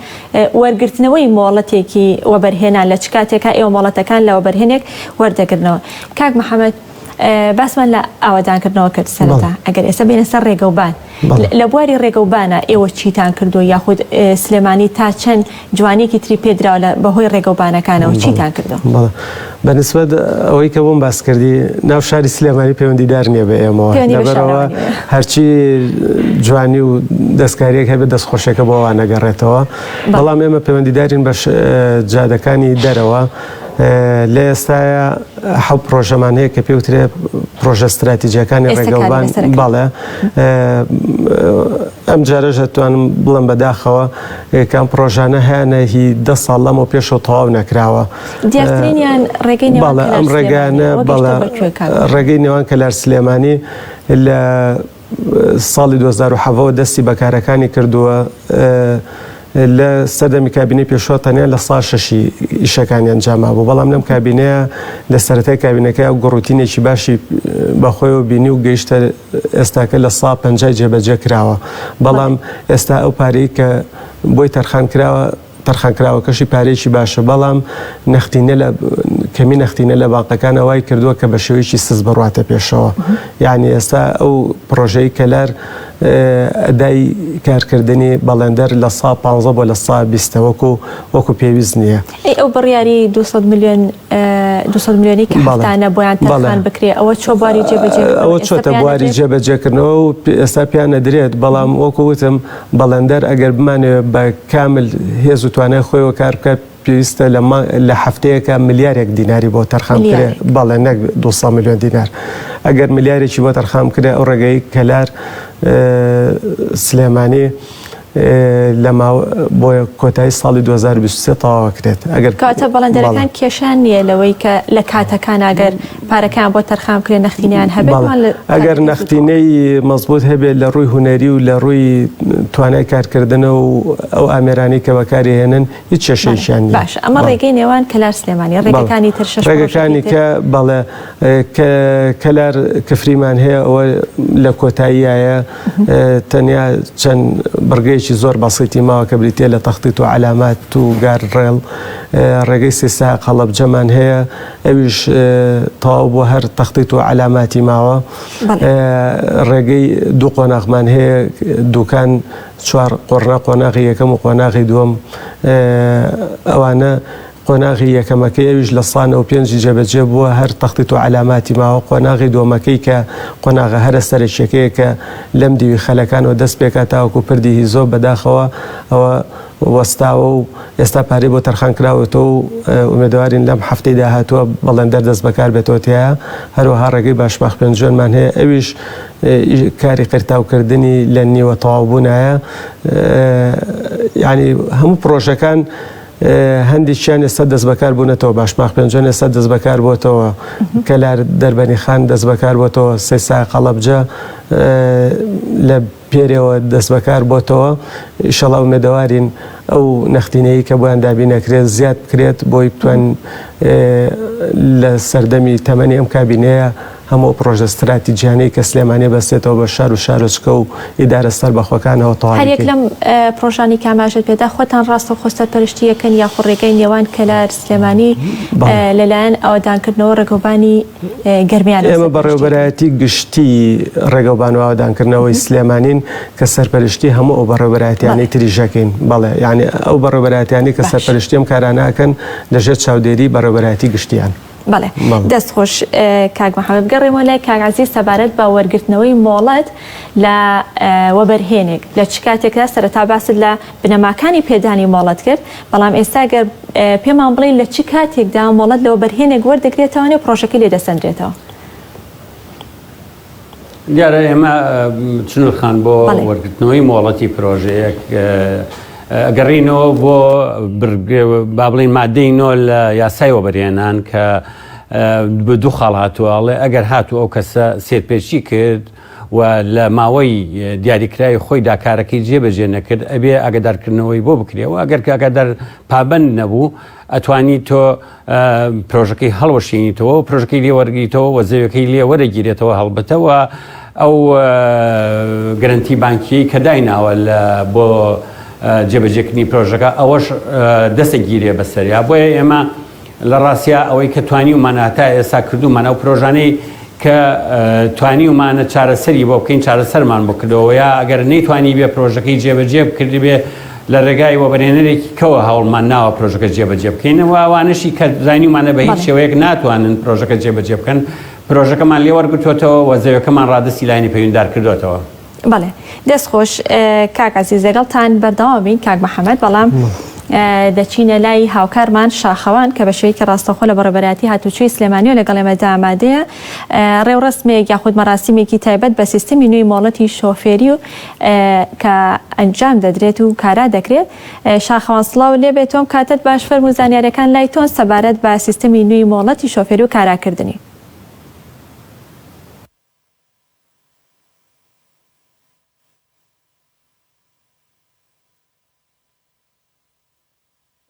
وەرگرتنەوەی مۆڵەتێکی وەبەرهێنان لە چ کاتێکا ئێوە مۆڵەتەکان لە وەبەرهێنێک وەردەگرنەوە کاک محەمەد باسمان لە ئاوەدانکردنەوە کرد سەرەتا ئەگەر ئێستا بێنە سەر ڕێگەوبان لە بواری ڕێگەوبانە ئێوە چیتان کردو یاخود سلێمانی تا چەند جوانیەکی تری پێدراوە لە بەهۆی ڕێگەوبانەکانەوە چیتان کردو؟ بەنسبەت ئەوەی کە بۆم باس کردی ناو شاری سلێمانی پەیوەندیدار نییە بە ئێمەوە لەبەرەوە هەرچی جوانی و دەستکاریەک هەبێت دەستخۆشیەکە بۆ ئەوان نەگەڕێتەوە بەڵام ئێمە پەیوەندیدارین بە جادەکانی دەرەوە لە ئێستایا حەو پرۆژەمان هەیە کە پێوترێ پرۆژە ستراتیجیەکانی ڕێگەوبان بەڵێ ئەم جارەش ئەتوانم بڵێم بەداخەوە کام پرۆژانە هەیانە هی دە ساڵ لەمەو پێشەوە تەواو نەکراوە. دیارترینیان ڕێگەی نێوان بەڵێ کەلار ئەم ڕێگانە سلێمانیە، بەڵێ گەیشتووە بە کوێ کاک؟ ڕێگەی نێوان کەلار سلێمانی لە ساڵی 2017 وە دەستی بە کارەکانی کردووە لە سەردەمی کابینەی پێشووە تەنیا لە سا شەشی ئیشەکانی ئەنجام مابوو بەڵام لەم کابینەیە لە سەرەتای کابینەکەی گوڕوتینێکی باشی بەخۆیەوە بینی و گەیشتە ئێستاکە لە سا پەنجای جێبەجێ کراوە بەڵام ئێستا ئەو پارەی کە بۆی تەرخان کراوە تەرخانکراوەکەشی پارەیەکی باشە بەڵام نەختینە لە کەمی نەختینە لە بانقەکانە وای کردووە کە بە شێوەیەکی سست بڕواتە پێشەوە یعنی ئێستا ئەو پرۆژەی کەلار ئەدای کارکردنی بەڵێندەر لە سا 15 بۆ لە سا بیستە وەکو وەکو پێویست نییە. ئەی ئەو بڕیاری 200 ملیۆن 200 ملیۆنی کە هەفتانە بۆیان تەرخان بکرێ ئەوە چۆ بواری جێبەجێکردنەوە؟ ئەوە چۆتە بواری جێبەجێکردنەوە و ئێستا پێیان ئەدرێت بەڵام وەکو وتم بەڵێندەر ئەگەر بمانەوێت بە کامل هێز و توانای خۆیەوە کار بکات پێویستە لە لە هەفتەیەکە ملیارێک دیناری بۆ تەرخان بکرێ بەڵێ نەک 200 ملیۆن دینار ئەگەر ملیارێکی بۆ تەرخان بکرێ ئەو ڕێگەی کەلار سلێمانی لە ماوە بۆ کۆتایی ساڵی 2023 تەواوەکرێت ئەگەر کاتە بەڵێندەرەکان کێشان نییە لەوەی کە لە کاتەکان ئەگەر پارەکەیان بۆ تەرخان بکرێت نەختینەیان هەبێت ئەگەر نەختینەی مەزبوط هەبێت لە ڕووی هونەری و لە ڕووی توانای کارکردنە و ئەو ئامێرانی کە بەکاری هێنن هیچ کێشەیەکیان نییە. باشە ئەمە ڕێگەی نێوان کەلار سلێمانی ڕێگەکانی تر شەش ڕێگەکانی کە بەڵێ کەلار کفریمان هەیە ئەوە لە کۆتاییایە تەنیا چەند بڕگەیەکی زۆر بەسیتی ماوە کە بریتیە لە تەختیت و عەلامات و گارد ڕێڵ ڕێگەی سیساق هەڵەبجەمان هەیە ئەویش تەواو بووە هەر تەختیت و عەلاماتی ماوە ڕێگەی دوو قۆناغمان هەیە دوکان چوار قۆڕنا قۆناغی یەکەم و قۆناغی دووەم ئەوانە قۆناغی یەکەمەکەی ئەویش لە سا 95 جێبەجێ بووە هەر تەختیت و عەلاماتی ماوە قۆناغی دووەمەکەی کە قۆناغە هەرە سەرەکیەکەیە کە لەم دیوی خەلەکانەوە دەست پێکات تاوەکو پردی هیزۆ بەداخەوە ئەوە. وەستاوە و ئێستا پارەی بۆ تەرخان کراوەتەوە و ئومێدەوارین لەم هەفتەی داهاتووە بەڵێندەر دەست بەکار بێتەوە تیایا. هەروەها ڕێگەی باشماخ پێنجوێنمان هەیە ئەویش کاری قیرتاوکردنی لە نیوە تەواوبوونایە. یانی هەموو پڕۆژەکان هەندێکیان ئێستا دەست بەکار بوونەتەوە، باشماخ پێنجوێن ئێستا دەست بەکار بۆتەوە، کەلار دەربەنیخان دەست بەکار بۆتەوە، سەیسایە قەڵەبجە لە پێرێوە دەستبەکار بۆتەوە، ئیشەڵا ئومێدەوارین ئەو نەختینەیی کە بۆیان دابین ئەکرێت زیاد بکرێت بۆی بتوانین لە سەردەمی تەمەنی ئەم کابینەیە هەموو ئەو پڕۆژە ستراتیجیانەی کە سلێمانی بەستێتەوە بە شار و شارۆچکە و ئیدارە سەربەخۆکانەوە تەواوی هەریەک بکەین. لەم پڕۆژانەی کە ئاماژەت پێدا خۆتان ڕاستەوخۆ سەرپەرشتی ئەکەن یاخود ڕێگای نێوان کەلار سلێمانی بەڵێ. لەلایەن ئاوەدانکردنەوە ڕێگەوبانی گەرمیانەوە ئێمە سەرپەرشتی ئەکەن؟ بەڕێوەبەرایەتی گشتی ڕێگەوبان و ئاوەدانکردنەوەی سلێمانین کە سەرپەرشتی هەموو ئەو بەڕێوەبەرایەتیانەی بەڵێ. تریش ئەکەین. بەڵێ یانی ئەو بەڕێوەبەرایەتیانەی کە باش. سەرپەرشتی ئەم کارانە ئەکەن لەژێر چاودێری بەڕێوەبەرایەتی گشتیان. بەڵێ دەست خۆش کاک محمد بگەڕێمەوە لای کاک عەزیز سەبارەت بە وەرگرتنەوەی مۆڵەت لە وەبەرهێنێک لە چ کاتێکدا سەرەتا باست لە بنەماکانی پێدانی مۆڵەت کرد بەڵام ئێستا گەر پێمان بڵێ لە چ کاتێکدا مۆڵەت لە وەبەرهێنێک وەردەگرێتەوە و پرۆژەکەی لێ دەسەندرێتەوە؟ دیارە ئێمە چنور خان بۆ وەرگرتنەوەی مۆڵەتی پرۆژەیەک ئەگەڕینەوە بۆ با بڵین مادەی نۆ لە یاسای وەبەرهێنان کە بە دوو خاڵ هاتووە ئەڵێ ئەگەر هاتوو ئەو کەسە سێرپێچی کرد و لە ماوەی دیاریکراوی خۆیدا کارەکەی جێبەجێ نەکرد ئەبێ ئاگدارکردنەوەی بۆ بکرێ و ئەگەر ئاگادار پابند نەبوو ئەتوانی تۆ پرۆژەکەی هەڵوەشێنیتەوە و پرۆژەکەی لێ وەرگریتەوە و زەویەکەی لێ وەرەگیرێتەوە هەڵبەتە و ئەو گرنتی بانکیەی کە دایناوە لە بۆ جێبەجێکردنی پرۆژەکە ئەوەش دەسەگیرێ بەسەریا بۆیە ئێمە لە ڕاستیا ئەوەی کە توانیومانە هەتا ئێستا کردومانە ئەو پرۆژانەی کە توانیومانە چارەسەری بۆ بکەین چارەسەرمان بۆ کردەوە یا ئەگەر نەیتوانی بێ پرۆژەکەی جێبەجێ بکردبێ لە ڕێگای وەبەرهێنەرێکی کەوە هەوڵمان ناوە پرۆژەکە جێبەجێ بکەین و ئەوانەشی کە زانیومانە بە هیچ شێوەیەک ناتوانن پرۆژەکە جێبەجێ بکەن پرۆژەکەمان لێ وەرگرتووەتەوە و زەویەکەمان ڕادەستی لایەنی پەیوەندیدار کردووەتەوە. بەڵێ دەست خۆش کاک عەزیز لەگەڵتان بەردەوام بین کاک محەمەد بەڵام دەچینە لای هاوکارمان شاخەوان کە بە شێوەیەکی ڕاستەوخۆ لە بەڕێوەبەرایەتی هاتوچۆی سلێمانیەوە لەگەڵ ئێمەدا ئامادەیە ڕێوڕەسمێک یاخود مەراسیمێکی تایبەت بە سیستمی نوێی مۆڵەتی شۆفێری و کە ئەنجام دەدرێت و کارا دەکرێت. شاخەوان سڵاو لێبێت تۆم کاتت باش فەرموو زانیاریەکان لای تۆن سەبارەت بە سیستمی نوێی مۆڵەتی شۆفێری و کاراکردنی.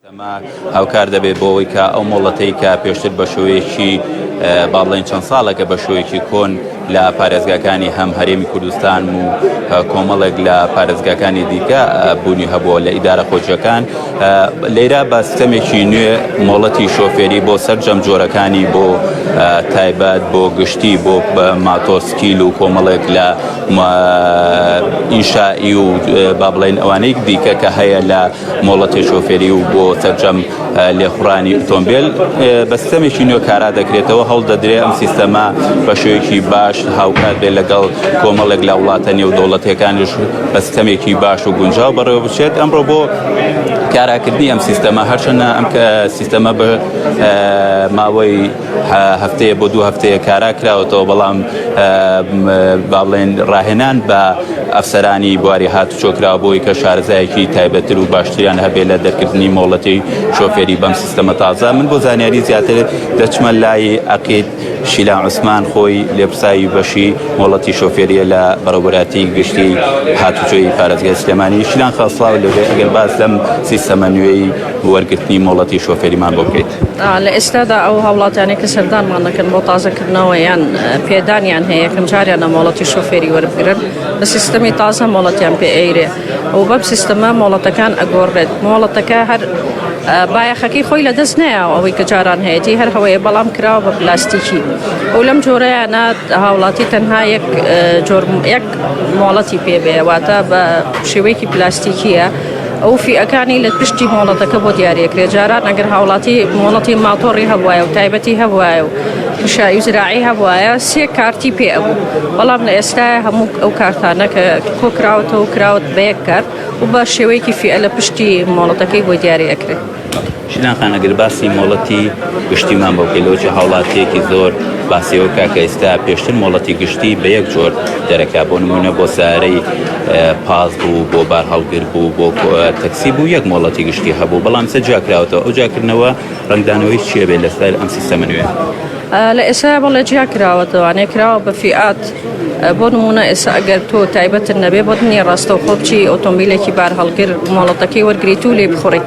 ئەمە هاوکار دەبێت بۆ ئەوەی کە ئەو مۆڵەتەی کە پێشتر بە شێوەیەکی با بڵێین چەند ساڵێکە بە شێوەیەکی کۆن لە پارێزگاکانی هەم هەرێمی کوردستان و کۆمەڵێک لە پارێزگاکانی دیکە بوونی هەبووە لە ئیدارە خۆجیەکان لێرە بە سیستەمێکی نوێ مۆڵەتی شۆفێری بۆ سەرجەم جۆرەکانی بۆ تایبەت بۆ گشتی بۆ ماتۆرسکیل و کۆمەڵێک لە ئینشائی و با بڵێن ئەوانەی دیکە کە هەیە لە مۆڵەتی شۆفێری و بۆ سەرجەم لێخوڕانی ئۆتۆمبێل بە سیستەمێکی نوێ کارا دەکرێتەوە، هەوڵ دەدرێت ئەم سیستەمە بە شێوەیەکی باش هاوکات بێت لەگەڵ کۆمەڵێک لە وڵاتە نێودەوڵەتیەکانیش بە سیستەمێکی باش و گونجاو بەڕێوە بچێت. ئەمڕۆ بۆ کاراکردنی ئەم سیستەمە هەرچەندە ئەم سیستەمە بە ماوەی هەفتەیە بۆ دوو هەفتەیە کارا کراوەتەوە، بەڵام با بڵێن ڕاهێنان بە ئەفسەرانی بواری هاتوچۆ کراوە بۆی کە شارەزایەکی تایبەتتر و باشتریان هەبێت لە دەرکردنی مۆڵەتی شۆفێری بەم سیستەمە تازە. من بۆ زانیاری زیاتر دەچمە لای عەقید شیلان عوسمان خۆی لێپرساوی بەشی مۆڵەتی شۆفێریە لە بەڕێوەبەرایەتی گشتی هاتوچۆی پارێزگای سلێمانی. شیلان خان سڵاو لێبێ، ئەگەر باس لەم سیستەمە نوێی وەرگرتنی مۆڵەتی شۆفێریمان بۆ بکەیت. لە ئێستادا ئەو هاوڵاتیانەی کە سەردانمان دەکەن بۆ تازەکردنەوە یان پێدانیان هەیە یەکەم جاریانە مۆڵەتی شۆفێری وەربگرن بە سیستەمی تازە مۆڵەتیان پێ ئەیرێ و بەم سیستەمە مۆڵەتەکان ئەگۆڕێت مۆڵەتەکە هەر بایەخەکەی خۆی لە دەست نایەوە ئەوەی کە جاران هەیەی هەر هەوەیە بەڵام کراوە بە پلاستیکی و لەم جۆرەیانە هاوڵاتی تەنها یەک جۆر یەک مۆڵەتی پێ بێ واتە بە شێوەیەکی پلاستیکیە. ئەو فیئەکانی لە پشتی مۆڵەتەکە بۆ دیاریەکرێت جاران ئەگەر هاوڵاتی مۆڵەتی ماتۆڕی هەبوایە و تایبەتی هەبوایە و شایی و زراعی هەبوایە سێ کارتی پێ ئەبوو بەڵام لە ئێستا هەموو ئەو کارتانە کە کۆکراوەتەوە کراوت بە یەک کارت و بە شێوەیەکی فیئە لە پشتی مۆڵەتەکەی بۆ دیاری ئەکرێت. شیلان خان ئەگەر باسی مۆڵەتی گشتیمان بۆ بکەی لەوەچی هاوڵاتیەکی زۆر باسی ئەوە کا کە ئێستا پێشتر مۆڵەتی گشتی بە یەک جۆر دەرەکا بۆ نمونە بۆ سارەی پاس بوو بۆ بار هەڵگر بوو بۆ تەکسی بوو یەک مۆڵەتی گشتی هەبوو بەڵام سە جیاکراوەتەوە ئەو جیاکردنەوە ڕەنگدانەوەی چیە بێت لەسەر ئەم سیستەمە نوێ؟ لە ئێستا بەڵێ جیا کراوەتەوانێ کراوە بە فیئات بۆ نمونە ئێستا ئەگەر تۆ تایبەتت نەبێ بۆت نییە ڕاستەوخۆ بچی ئۆتۆمبیلێکی بارهەڵگر مۆڵەتەکەی وەرگریت و لێی بخوڕیت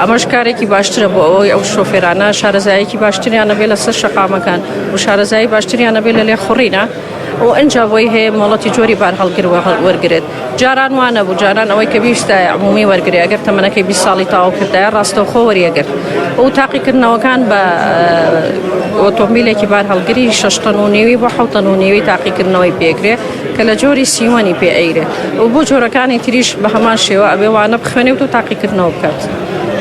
ئەمەش کارێکی باشترە بۆ ئەوەی ئەو شۆفێرانە شارەزایەکی باشتریان هەبێ لەسەر شەقامەکان و شارەزایی باشتریان هەبێ لە لێخوڕینە و ئەنجا بۆی هەیە مۆڵەتی جۆری بارهەڵگر وەرگرێت جاران وا نەبوو جاران ئەوەی کە بیویستایە عمومی وەرگرێ ئەگەر تەمەنەکەی 20 ساڵی تەواو کردایە ڕاستەوخۆ وەریەگرت و تاقیکردنەوەکان بە ئۆتۆمبیلێکی بارهەڵگری 6 تەن و نیوی بۆ 7 تەن و نیوی تاقیکردنەوەی پێکرێ کە لە جۆری سیوەنی پێ ئەیرێ و بۆ جۆرەکانی تریش بە هەمان شێوە ئەبێ وانە بخوێنێت و تاقیکردنەوە بکات.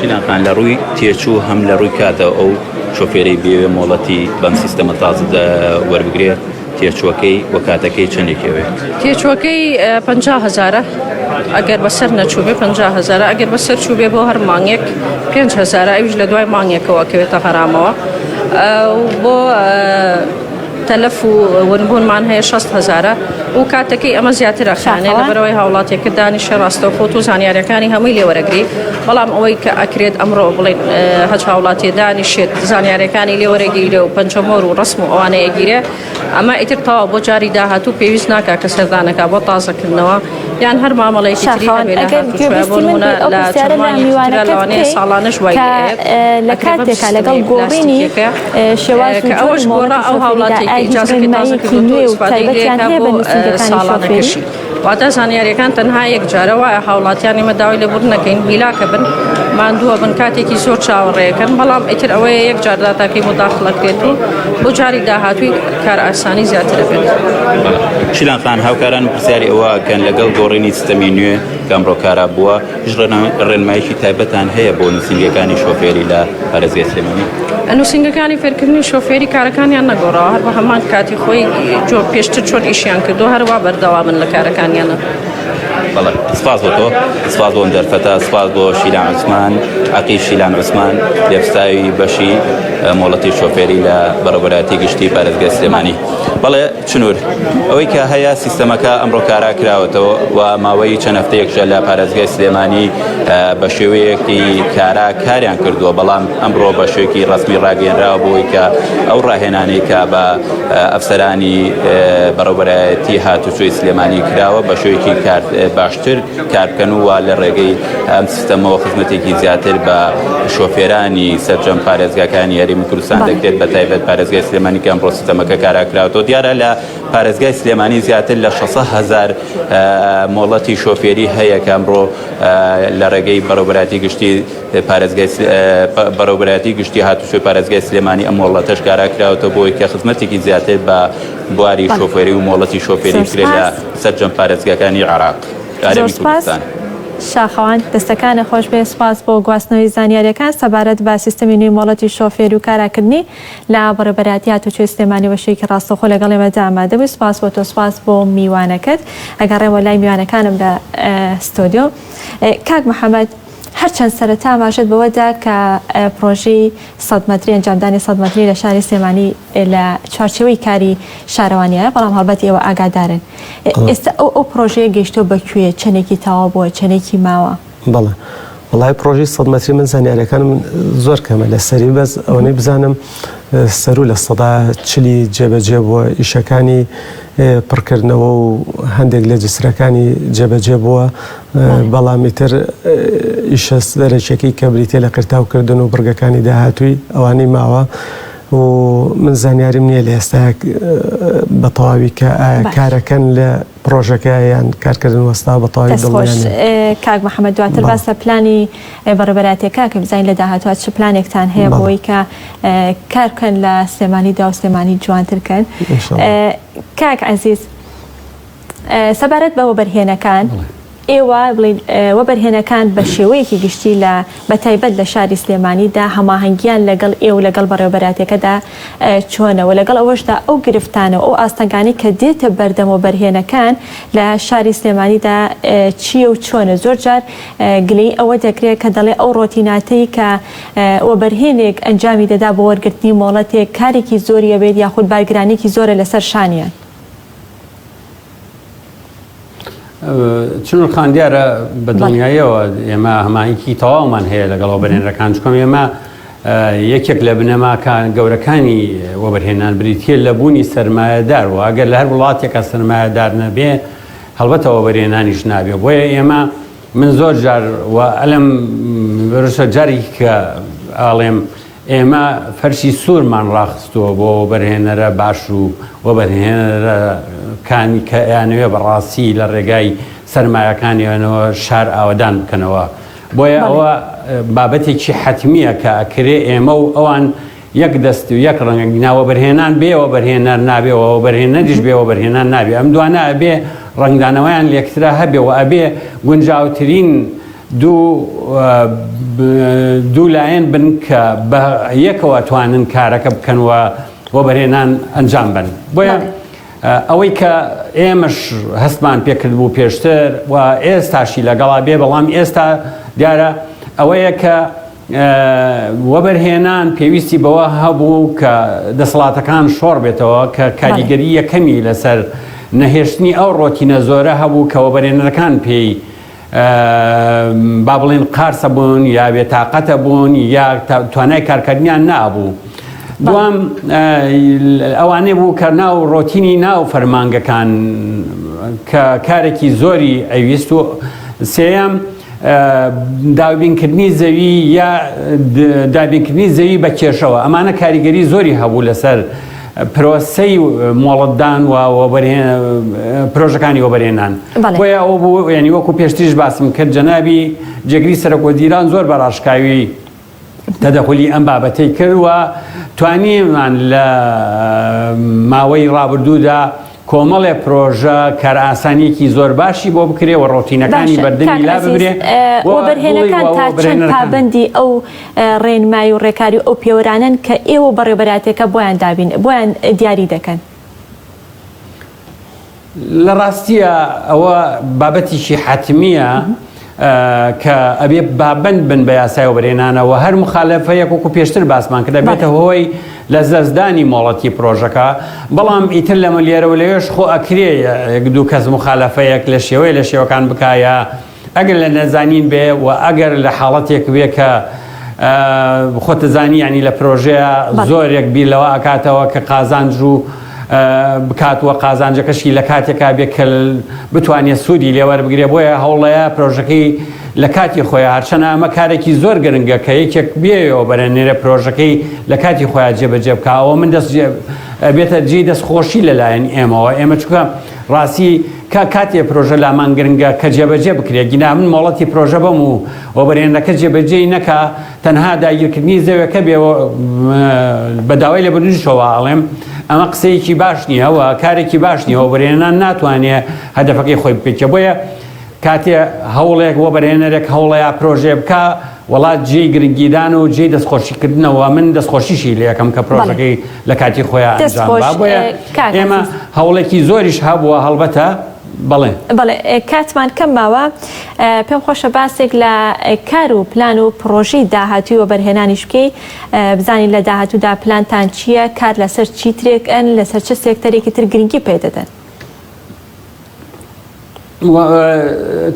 شیلان خان لە ڕووی تێچوو هەم لە ڕووی کاتەوە ئەو شۆفێرەی بێوێ مۆڵەتی بەم سیستەمە تازە وەربگرێ تێچووەکەی و کاتەکەی چەندێکی ئەوێ؟ تێچووەکەی 50 هەزارە ئەگەر بەسەر نەچووبێ 50 هەزارە ئەگەر بەسەر چووبێ بۆ هەر مانگێک 5 هەزارە ئەویش لە دوای مانگێکەوە ئەکەوێتە غەرامەوە بۆ تەلەف و ونبوونمان هەیە 60 هەزارە و کاتەکەی ئەمە زیاتر ئەخانێ لەبەرەوەی هاوڵاتیەکە دانیشە ڕاستەوخۆ و زانیاریەکانی هەمووی لێ وەرەگری بەڵام ئەوەی کە ئەکرێت ئەمڕۆ بڵێن هەچ هاوڵاتیە دانیشێت زانیاریەکانی لێ وەرەگیرێ و پەنجەمۆر و ڕسم و ئەوانەی ئەگیرێ ئەمە ئیتر تەواو بۆ جاری داهاتوو پێویست ناکا کە سەردانەکا بۆ تازەکردنەوە یان هەر مامەڵەیەکی تری شاخەوان هەبێ لە ئەگەر هاتوچۆیا بۆ گوێبیستی من نمونە بی ئەو لە پرسیارە چەند لە مانگێکی ترا میوانەکەت لەوانەیە بکەی ساڵانەش وای کە لێ ئەیەت لە ئەکرێ بەم کاتێکا لەگەڵ سیستەمی گۆڕینی پلاستیکیەکە شێواز و کە جۆری ئەوەش گۆڕا مۆڵەتی ئەو شۆفێریدا هاوڵاتیەی کە ئایا هیچ ئیجازەکەی تازە ڕێنماییەکی کردۆتەوە نوێ و ئیسفادەی لێ تایبەتیان ئەکا هەیە بۆ بە نووسینگەکانی شۆفێری؟ ساڵانەکەشی واتە زانیاریەکان تەنها یەک جارە وایە هاوڵاتیان ئێمە داوای لێبوردن ئەکەین هیلاکە بن ماندووە بن کاتێکی زۆر چاوەڕێەکەن بەڵام ئیتر ئەوەیە یەک جار داتاکەی بۆ داخڵ ئەکرێت و بۆ جاری داهاتووی کارئاسانی زیاتر ئەبێت. شیلان خان، هاوکارانم پرسیاری ئەوە ئەکەن لەگەڵ گۆڕینی سیستەمی نوێ کە ئەمڕۆ کارا بووە، هیچ ڕێنماییەکی تایبەتان هەیە بۆ نووسینگەکانی شۆفێری لە پارێزگای سلێمانی؟ نووسینگەکانی فێرکردنی شۆفێری کارەکانیان نەگۆڕاوە، هەر بە هەمان کاتی خۆی پێشتر چۆن ئیشیان کردووە هەروا بەردەوامن لە کارەکانیانە. بەڵێ سپاس بۆ تۆ، سپاس بۆ ئەم دەرفەتە، سپاس بۆ شیلان عوسمان، عەقید شیلان عوسمان، لێپرسراوی بەشی مۆڵەتی شۆفێری لە بەڕێوەبەرایەتی گشتی پارێزگای سلێمانی. بەڵێ چنور، ئەوەی کە هەیە سیستەمەکە ئەمڕۆ کارا کراوەتەوە و ماوەی چەند هەفتەیەکشە لە پارێزگای سلێمانی بە شێوەیەکی کارا کاریان کردووە، بەڵام ئەمڕۆ بە شێوەیەکی ڕەسمی ڕاگەیەنراوە بۆی کە ئەو ڕاهێنانەی کە بە ئەفسەرانی بەڕێوەبەرایەتی هاتوچۆی سلێمانی کراوە بە شێوەیەکی باشتر کار بکەن و لە ڕێگەی ئەم سیستەمەوە خزمەتێکی زیاتر بە شۆفێرانی سەرجەم پارێزگاکانی هەرێمی کوردستان دەکرێت بە تایبەت پارێزگای سلێمانی کە ئەمڕۆ سیستەمەکە کارا کراوەتەوە دیارە لە پارێزگای سلێمانی زیاتر لە 600 هەزار مۆڵەتی شۆفێری هەیە کە ئەمڕۆ لە ڕێگەی بەڕێوەبەرایەتی گشتی پارێزگای بەڕێوەبەرایەتی گشتی هاتوچۆی پارێزگای سلێمانی ئەم مۆڵەتەش کارا کراوەتەوە بۆی کە خزمەتێکی زیاتر بە بواری شۆفێری و مۆڵەتی شۆفێری بکرێت لە سەرجەم پارێزگاکانی عێراق هەرێمی کوردستان. شاخەوان دەستەکانت خۆش بێ سوپاس بۆ گواستنەوەی زانیاریەکان سەبارەت بە سیستەمی نوێی مۆڵەتی شۆفێری و کاراکردنی لە بەڕێوەبەرایەتی هاتوچۆی سلێمانی بە شێوەیەکی ڕاستەوخۆ لەگەڵ ئێمەدا ئامادە بووی سوپاس بۆ تۆ سوپاس بۆ میوانەکەت ئەگەڕێمەوە لای میوانەکانم لە ستۆدیۆ کاک محەمەد هەرچەند سەرەتا ئاماژەت بەوە دا کە پڕۆژەی سەد مەتری ئەنجامدانی سەد مەتری لە شاری سلێمانی لە چوارچێوەی کاری شارەوانییە، بەڵام هەڵبەت ئێوە ئاگادارن. ئێستا ئەو ئەو پڕۆژەیە گەیشتووە بە کوێ؟ چەندێکی تەواو بووە؟ چەندێکی ماوە؟ بەڵێ. وەڵای پڕۆژەی سەد مەتری من زانیارییەکانم زۆر کەمە لەسەری، بەس ئەوەنەی بزانم سەروو لە چلی% جێبەجێ بووە، ئیشەکانی پڕکردنەوە و هەندێک لە جسرەکانی جێبەجێ بووە، بەڵام ئیتر ئیشە سەرەکیەکەی کە بریتیە لە قرتاوکردن و بڕگەکانی داهاتووی ئەوانەی ماوە و من زانیاریم نییە لە ئێستا بە تەواوی کە ئایا کارەکەن لە پڕۆژەکە یان کارکردن وەستا بە تەواوی دڵنیا نیم. کاک محەمەد دواتر باس لە پلانی بەڕێوەبەرایەتیەکە ئەکەین بزانین لە داهاتووە چ پلانێکتان هەیە بۆ ئەوەی کە کار بکەن لە سلێمانیدا و سلێمانی جوانتر کەن. کاک عەزیز سەبارەت بە وەبەرهێنەکان. ئێوە بڵێین وەبەرهێنەکان بە شێوەیەکی گشتی لە بە تایبەت لە شاری سلێمانیدا هەماهەنگیان لەگەڵ ئێوە لەگەڵ بەڕێوەبەراتیەکەدا چۆنە و لەگەڵ ئەوەشدا ئەو گرفتانە و ئەو ئاستەنگانەی کە دێتە بەردەم وەبەرهێنەکان لە شاری سلێمانیدا چییە و چۆنە زۆر جار گلەیی ئەوە دەکرێت کە دەڵێ ئەو ڕۆتیناتەی کە وەبەرهێنێک ئەنجامی دەدا بۆ وەرگرتنی مۆڵەتێک کارێکی زۆری ئەبێت یاخود بارگرانیەکی زۆرە لەسەر شانیان. چنور خان دیارە بە دڵنیاییەوە ئێمە هەماهەنگی تەواومان هەیە لەگەڵ وەبەرهێنەرەکان چونکە ئێمە یەکێک لە بنەماکان گەورەکانی وەبەرهێنان بریتییە لە بوونی سەرمایەدار و ئەگەر لە هەر وڵاتێکە سەرمایەدار نەبێ هەڵبەتە وەبەرهێنانیش نابێ بۆیە ئێمە من زۆر جار و ئەلم بەرسە جارێکی کە ئاڵێم ئێمە فەرشی سوورمان ڕاخستووە بۆ وەبەرهێنەرە باش و وەبەرهێنەرەکانی کە ئەیانەوێ بە ڕاستی لە ڕێگای سەرمایەکانیانەوە شار ئاوەدان بکەنەوە. بۆیە ئەوە بابەتێکی حەتمییە کە ئەکرێ ئێمە و ئەوان یەک دەست و یەک ڕەنگ نا وەبەرهێنان بێ وەبەرهێنەر نابێ و وەبەرهێنەریش بێ وەبەرهێنان نابێ. ئەم دوانە ئەبێ ڕەنگدانەوەیان لێکترا هەبێ و ئەبێ گونجاوترین دوو لایەن بن کە بە یەکەوە توانن کارەکە بکەن و وەبەرهێنان ئەنجام بن بۆیە ئەوەی کە ئێمەش هەستمان پێکرد بوو پێشتر و ئێستاشی لەگەڵا بێ بەڵام ئێستا دیارە ئەوەیە کە وەبەرهێنان پێویستی بەوە هەبوو کە دەسەڵاتەکان شۆڕ بێتەوە کە کاریگەری یەکەمی لەسەر نەهێشتنی ئەو ڕۆتینە زۆرە هەبوو کە وەبەرهێنەرەکان پێی با بڵێن قارسە بوون یا بێتاقەتە بوون یا توانای کارکردنیان نابوو. دوام ئەوانەی بوو کە ناو ڕۆتینی ناو فەرمانگەکان کە کارێکی زۆری ئەویست و سێیەم دابینکردنی زەوی یا دابینکردنی زەوی بە کێشەوە ئەمانە کاریگەری زۆری هەبوو لەسەر پرۆسەی مۆڵەتدان و پرۆژەکانی وەبەرهێنان بۆیە ئەوە بوو یعنی وەکو پێشتریش باسم کرد جەنابی جێگری سەرۆک وەزیران زۆر بە ڕاشکاوی تەدەخولی ئەم بابەتەی کرد و توانیمان لە ماوەی ڕابردوودا کۆمەڵێ پرۆژە کارئاسانیەکی زۆر باشی بۆ بکرێ و ڕۆتینەکانی بەردەمی لا ببرێ وەبەرهێنەکان تا چەند پابەندی ئەو ڕێنمایی و ڕێکاری و ئەو پێوەرانەن کە ئێوە و بەڕێوەبەرایەتیەکە بۆیان دابین بۆیان دیاری دەکەن؟ لە ڕاستییا ئەوە بابەتێکی حەتمییە کە ئەبێ پابەند بن بە یاسای وەبەرهێنانەوە هەر مخالەفەیەک وەکو پێشتر باسمان کرد ئەبێتە هۆی لە دەستدانی مۆڵەتی پرۆژەکە بەڵام ئیتر لەمە لێرەوە لەوێش خۆ ئەکرێ یەک دوو کەس مخالەفەیەک لە شێوەیە لە شێوەکان بکایە ئەگەر لە نەزانین بێ و ئەگەر لە حاڵەتێک بێ کە خۆتەزانی ینی لە پرۆژەیە زۆرێک بیر لەوە ئەکاتەوە کە قازانج و بکات و قازانجەکەشی لە کاتێکا بێ کە بتوانێت سوودی لێوەربگرێ بۆیە هەوڵەیە پرۆژەکەی لە کاتی خۆیان هەرچەنە ئەمە کارێکی زۆر گرنگە کە یەکێک بێەوە بەرەنێرە پرۆژەکەی لە کاتی خۆیان جێبەجێ بکەوە من دەست بێتە جێی دەستخۆشی لەلایەن ئێمەوە ئێمە چکە ڕاستی کا کاتێ پرۆژە لامان گرنگە کە جێبەجێ بکرێ گینا من مۆڵەتی پرۆژە بەم و وەبەرهێنەرەکە جێبەجێی نەکا تەنها داگیرکردنی زەوێکە بێ بە داوای لێبوردنیشەوە ئەڵێم ئەمە قسەیەکی باش نییە و کارێکی باش نییە وەبەرهێنان ناتوانێ هەدەفەکەی خۆی بپێکێ بۆیە کاتێ هەوڵێک وەبەرهێنەرێک هەوڵەیە پرۆژێ بکا وەڵا جێی گرنگیدان و جێی دەستخۆشیکردنەوە من دەستخۆشیشی لێ ئەکەم کە پرۆژەکەی لە کاتی خۆیان ئەنجام با بۆیە ئێمە هەوڵێکی زۆریش هەبووە هەڵبەتە بەڵێ. بەڵێ کاتمان کەم ماوە پێم خۆشە باسێک لە کار و پلان و پڕۆژەی داهاتووی وەبەرهێنانیش بکەی بزانین لە داهاتوودا پلانتان چییە کار لەسەر چی ترێک ئەن لەسەر چ سێکتەرێکی تر گرنگی پێ دەدەن؟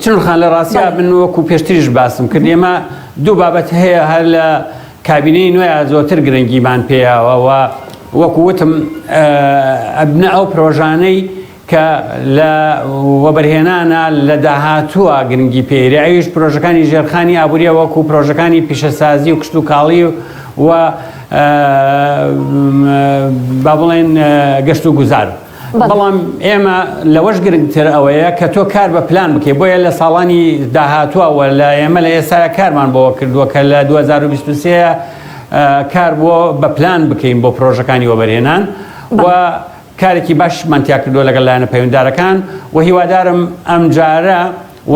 چنور خان لە ڕاستیا من وەکو پێشتریش باسم کرد ئێمە دوو بابەت هەیە هەر لە کابینەی نوێ زۆرتر گرنگیمان پێیاوە و وەکو وتم ئەبنە ئەو پرۆژانەی کە لە وەبەرهێنانە لە داهاتووە گرنگی پێیرێ ئەویش پرۆژەکانی ژێرخانی ئابووریە وەکو پرۆژەکانی پیشەسازی و کشتوکاڵی و با بڵێن گەشت و گوزار. بەڵام ئێمە لەوەش گرنگتر ئەوەیە کە تۆ کار بە پلان بکەیت بۆیە لە ساڵانی داهاتووە و لە ئێمە لە ئێستایا کارمان بۆ کردووە کە لە 2023 کار بۆ بە پلان بکەین بۆ پرۆژەکانی وەبەرهێنان و کارێکی باشمان تیا کردووە لەگەڵ لایەنە پەیوەندارەکان و هیوادارم ئەمجارە. و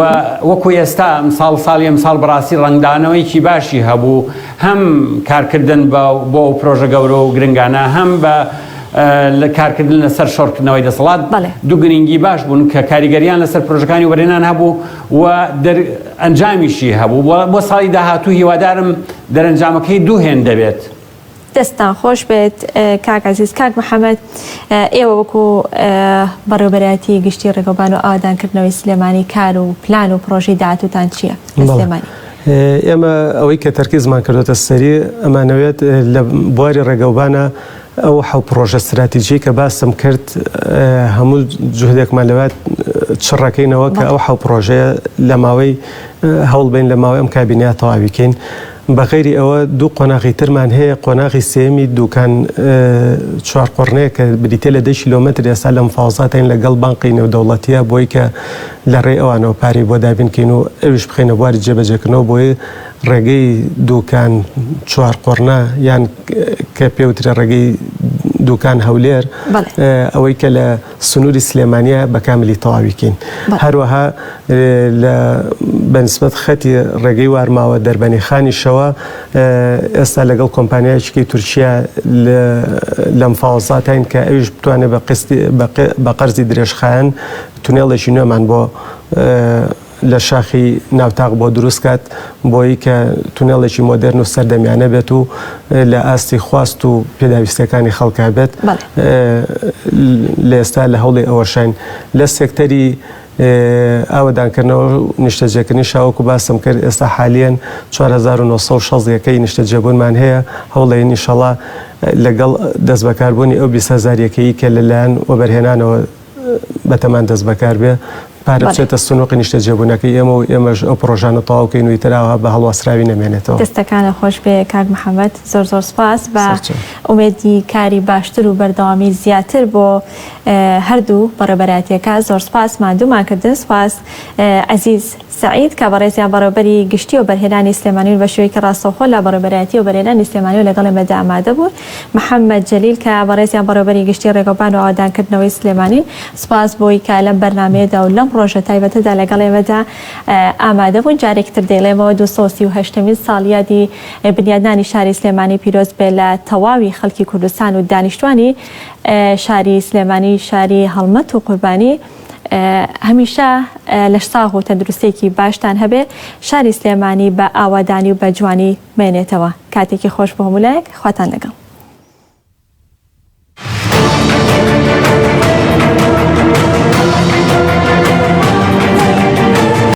وەکو ئێستا ئەمساڵ ساڵی ئەمساڵ بەڕاستی ڕەنگدانەوەیەکی باشی هەبوو هەم کارکردن بە بۆ ئەو پرۆژە گەورە و گرنگانە هەم بە لە کارکردن لەسەر شۆڕکردنەوەی دەسەڵات دوو گرنگی باش بوون کە کاریگەریان لەسەر پرۆژەکانی وەبەرهێنان هەبوو و ئەنجامیشی هەبوو بۆ ساڵی داهاتوو هیوادارم دەرەنجامەکەی دوو هێند دەبێت. دەستتان خۆش بێت کاک عەزیز. کاک محەمەد ئێوە وەکو بەڕێوەبەرایەتی گشتی ڕێگەوبان و ئاوەدانکردنەوەی سلێمانی کار و پلان و پڕۆژەی داهاتووتان چییە لە سلێمانی؟ ئێمە ئەوەی کە تەرکیزمان کردوتە سەری ئەمانەوێت لە بواری ڕێگەوبانە ئەو حەو پڕۆژە ستراتیجی کە باسم کرد هەموو جوهدێکمان لەوە چڕەکەینەوە کە ئەو حەو پڕۆژەیە لە ماوەی هەوڵ بین لە ماوەی ئەم کابینەیە تەواوی کەین. بە غەیری ئەوە دوو قۆناغی ترمان هەیە، قۆناغی سێیەمی دووکان چوارقوڕنەیە کە بریتیە لە دە کیلۆمەتر ئێستا لە مفاوەزاتین لەگەڵ بانقی نێودەوڵەتیە بۆی کە لە ڕێی ئەوانەوە پارەی بۆ دابین کەین و ئەویش بخەینە بواری جێبەجێکردنەوە بۆی ڕێگەی دووکان چوارقوڕنە یان کە پێوترێ ڕێگەی دووکان هەولێر ئەوەی کە لە سنووری سلێمانییە بە کاملی تەواوی کەین. هەروەها لە بە نسبەت خەتی ڕێگەی وارماوە دەربەنیخانیشەوە ئێستا لەگەڵ کۆمپانیایەکی تورکیا لە مفاوەزاتین کە ئەویش بتوانێت بە قستی بە قەرزی درێژخایەن تونێڵێکی نوێمان بۆ لە شاخی ناوتاق بۆ دروست کات بۆی کە تونێڵێکی مۆدێرن و سەردەمیانە بێت و لە ئاستی خواست و پێداویستیەکانی خەڵکا بێت لە ئێستا لە هەوڵی ئەوەشین لە سێکتەری ئاوەدانکردنەوە و نیشتەجێکردنی شاوەکو باسم کرد ئێستا حالیەن 4960 یەکەی نیشتەجێبوونمان هەیە هەوڵێن ئیشەڵا لەگەڵ دەستبەکاربوونی ئەو 20 هەزار یەکەیی کە لەلایەن وەبەرهێنانەوە بەتەمان دەستبەکار بێ، پارە بچێتە سنوقی نیشتەجێبوونەکەی ئێمە و ئێمەش ئەو پڕۆژانە تەواو کەین و ئیتر ئاوها بە هەڵواسراوی نەمێنێتەوە. دەستەکانت خۆش بێ کاک محەمەد زۆر زۆر سوپاس بە ئومێدی کاری باشتر و بەردەوامی زیاتر بۆ هەردوو بەڕێوبەرایەتیەکە زۆر سوپاس ماندوومان کردن سوپاس عەزیز. سەعید کە بەڕێزیان بەڕێوەبەری گشتی وەبەرهێنانی سلێمانیون بە شێوەیەکی ڕاستەوخۆ لە بەڕێوەبەرایەتی وەبەرهێنانی سلێمانیەوە لەگەڵ ئێمەدا ئامادە بوون. محەممەد جەلیل کە بەڕێزیان بەڕێوەبەری گشتی ڕێگەوبان و ئاوەدانکردنەوەی سلێمانین سوپاس بۆی کە لەم بەرنامەیەدا و لەم ڕۆژە تایبەتەدا لەگەڵ ئێمەدا ئامادە بوون. جارێکی تر دەیڵێمەوە 238 مین ساڵیادی بنیادنانی شاری سلێمانی پیرۆز بێ لە تەواوی خەڵکی کوردستان و دانیشتوانی شاری سلێمانی شاری هەڵمەت و قوربانی. هەمیشە لەشساغ و تەندروستیەکی باشتان هەبێ شاری سلێمانی بە ئاوادانی و بە جوانی مێنێتەوە کاتێکی خۆش بۆ هەموو لایەک خواتان لەگەڵ.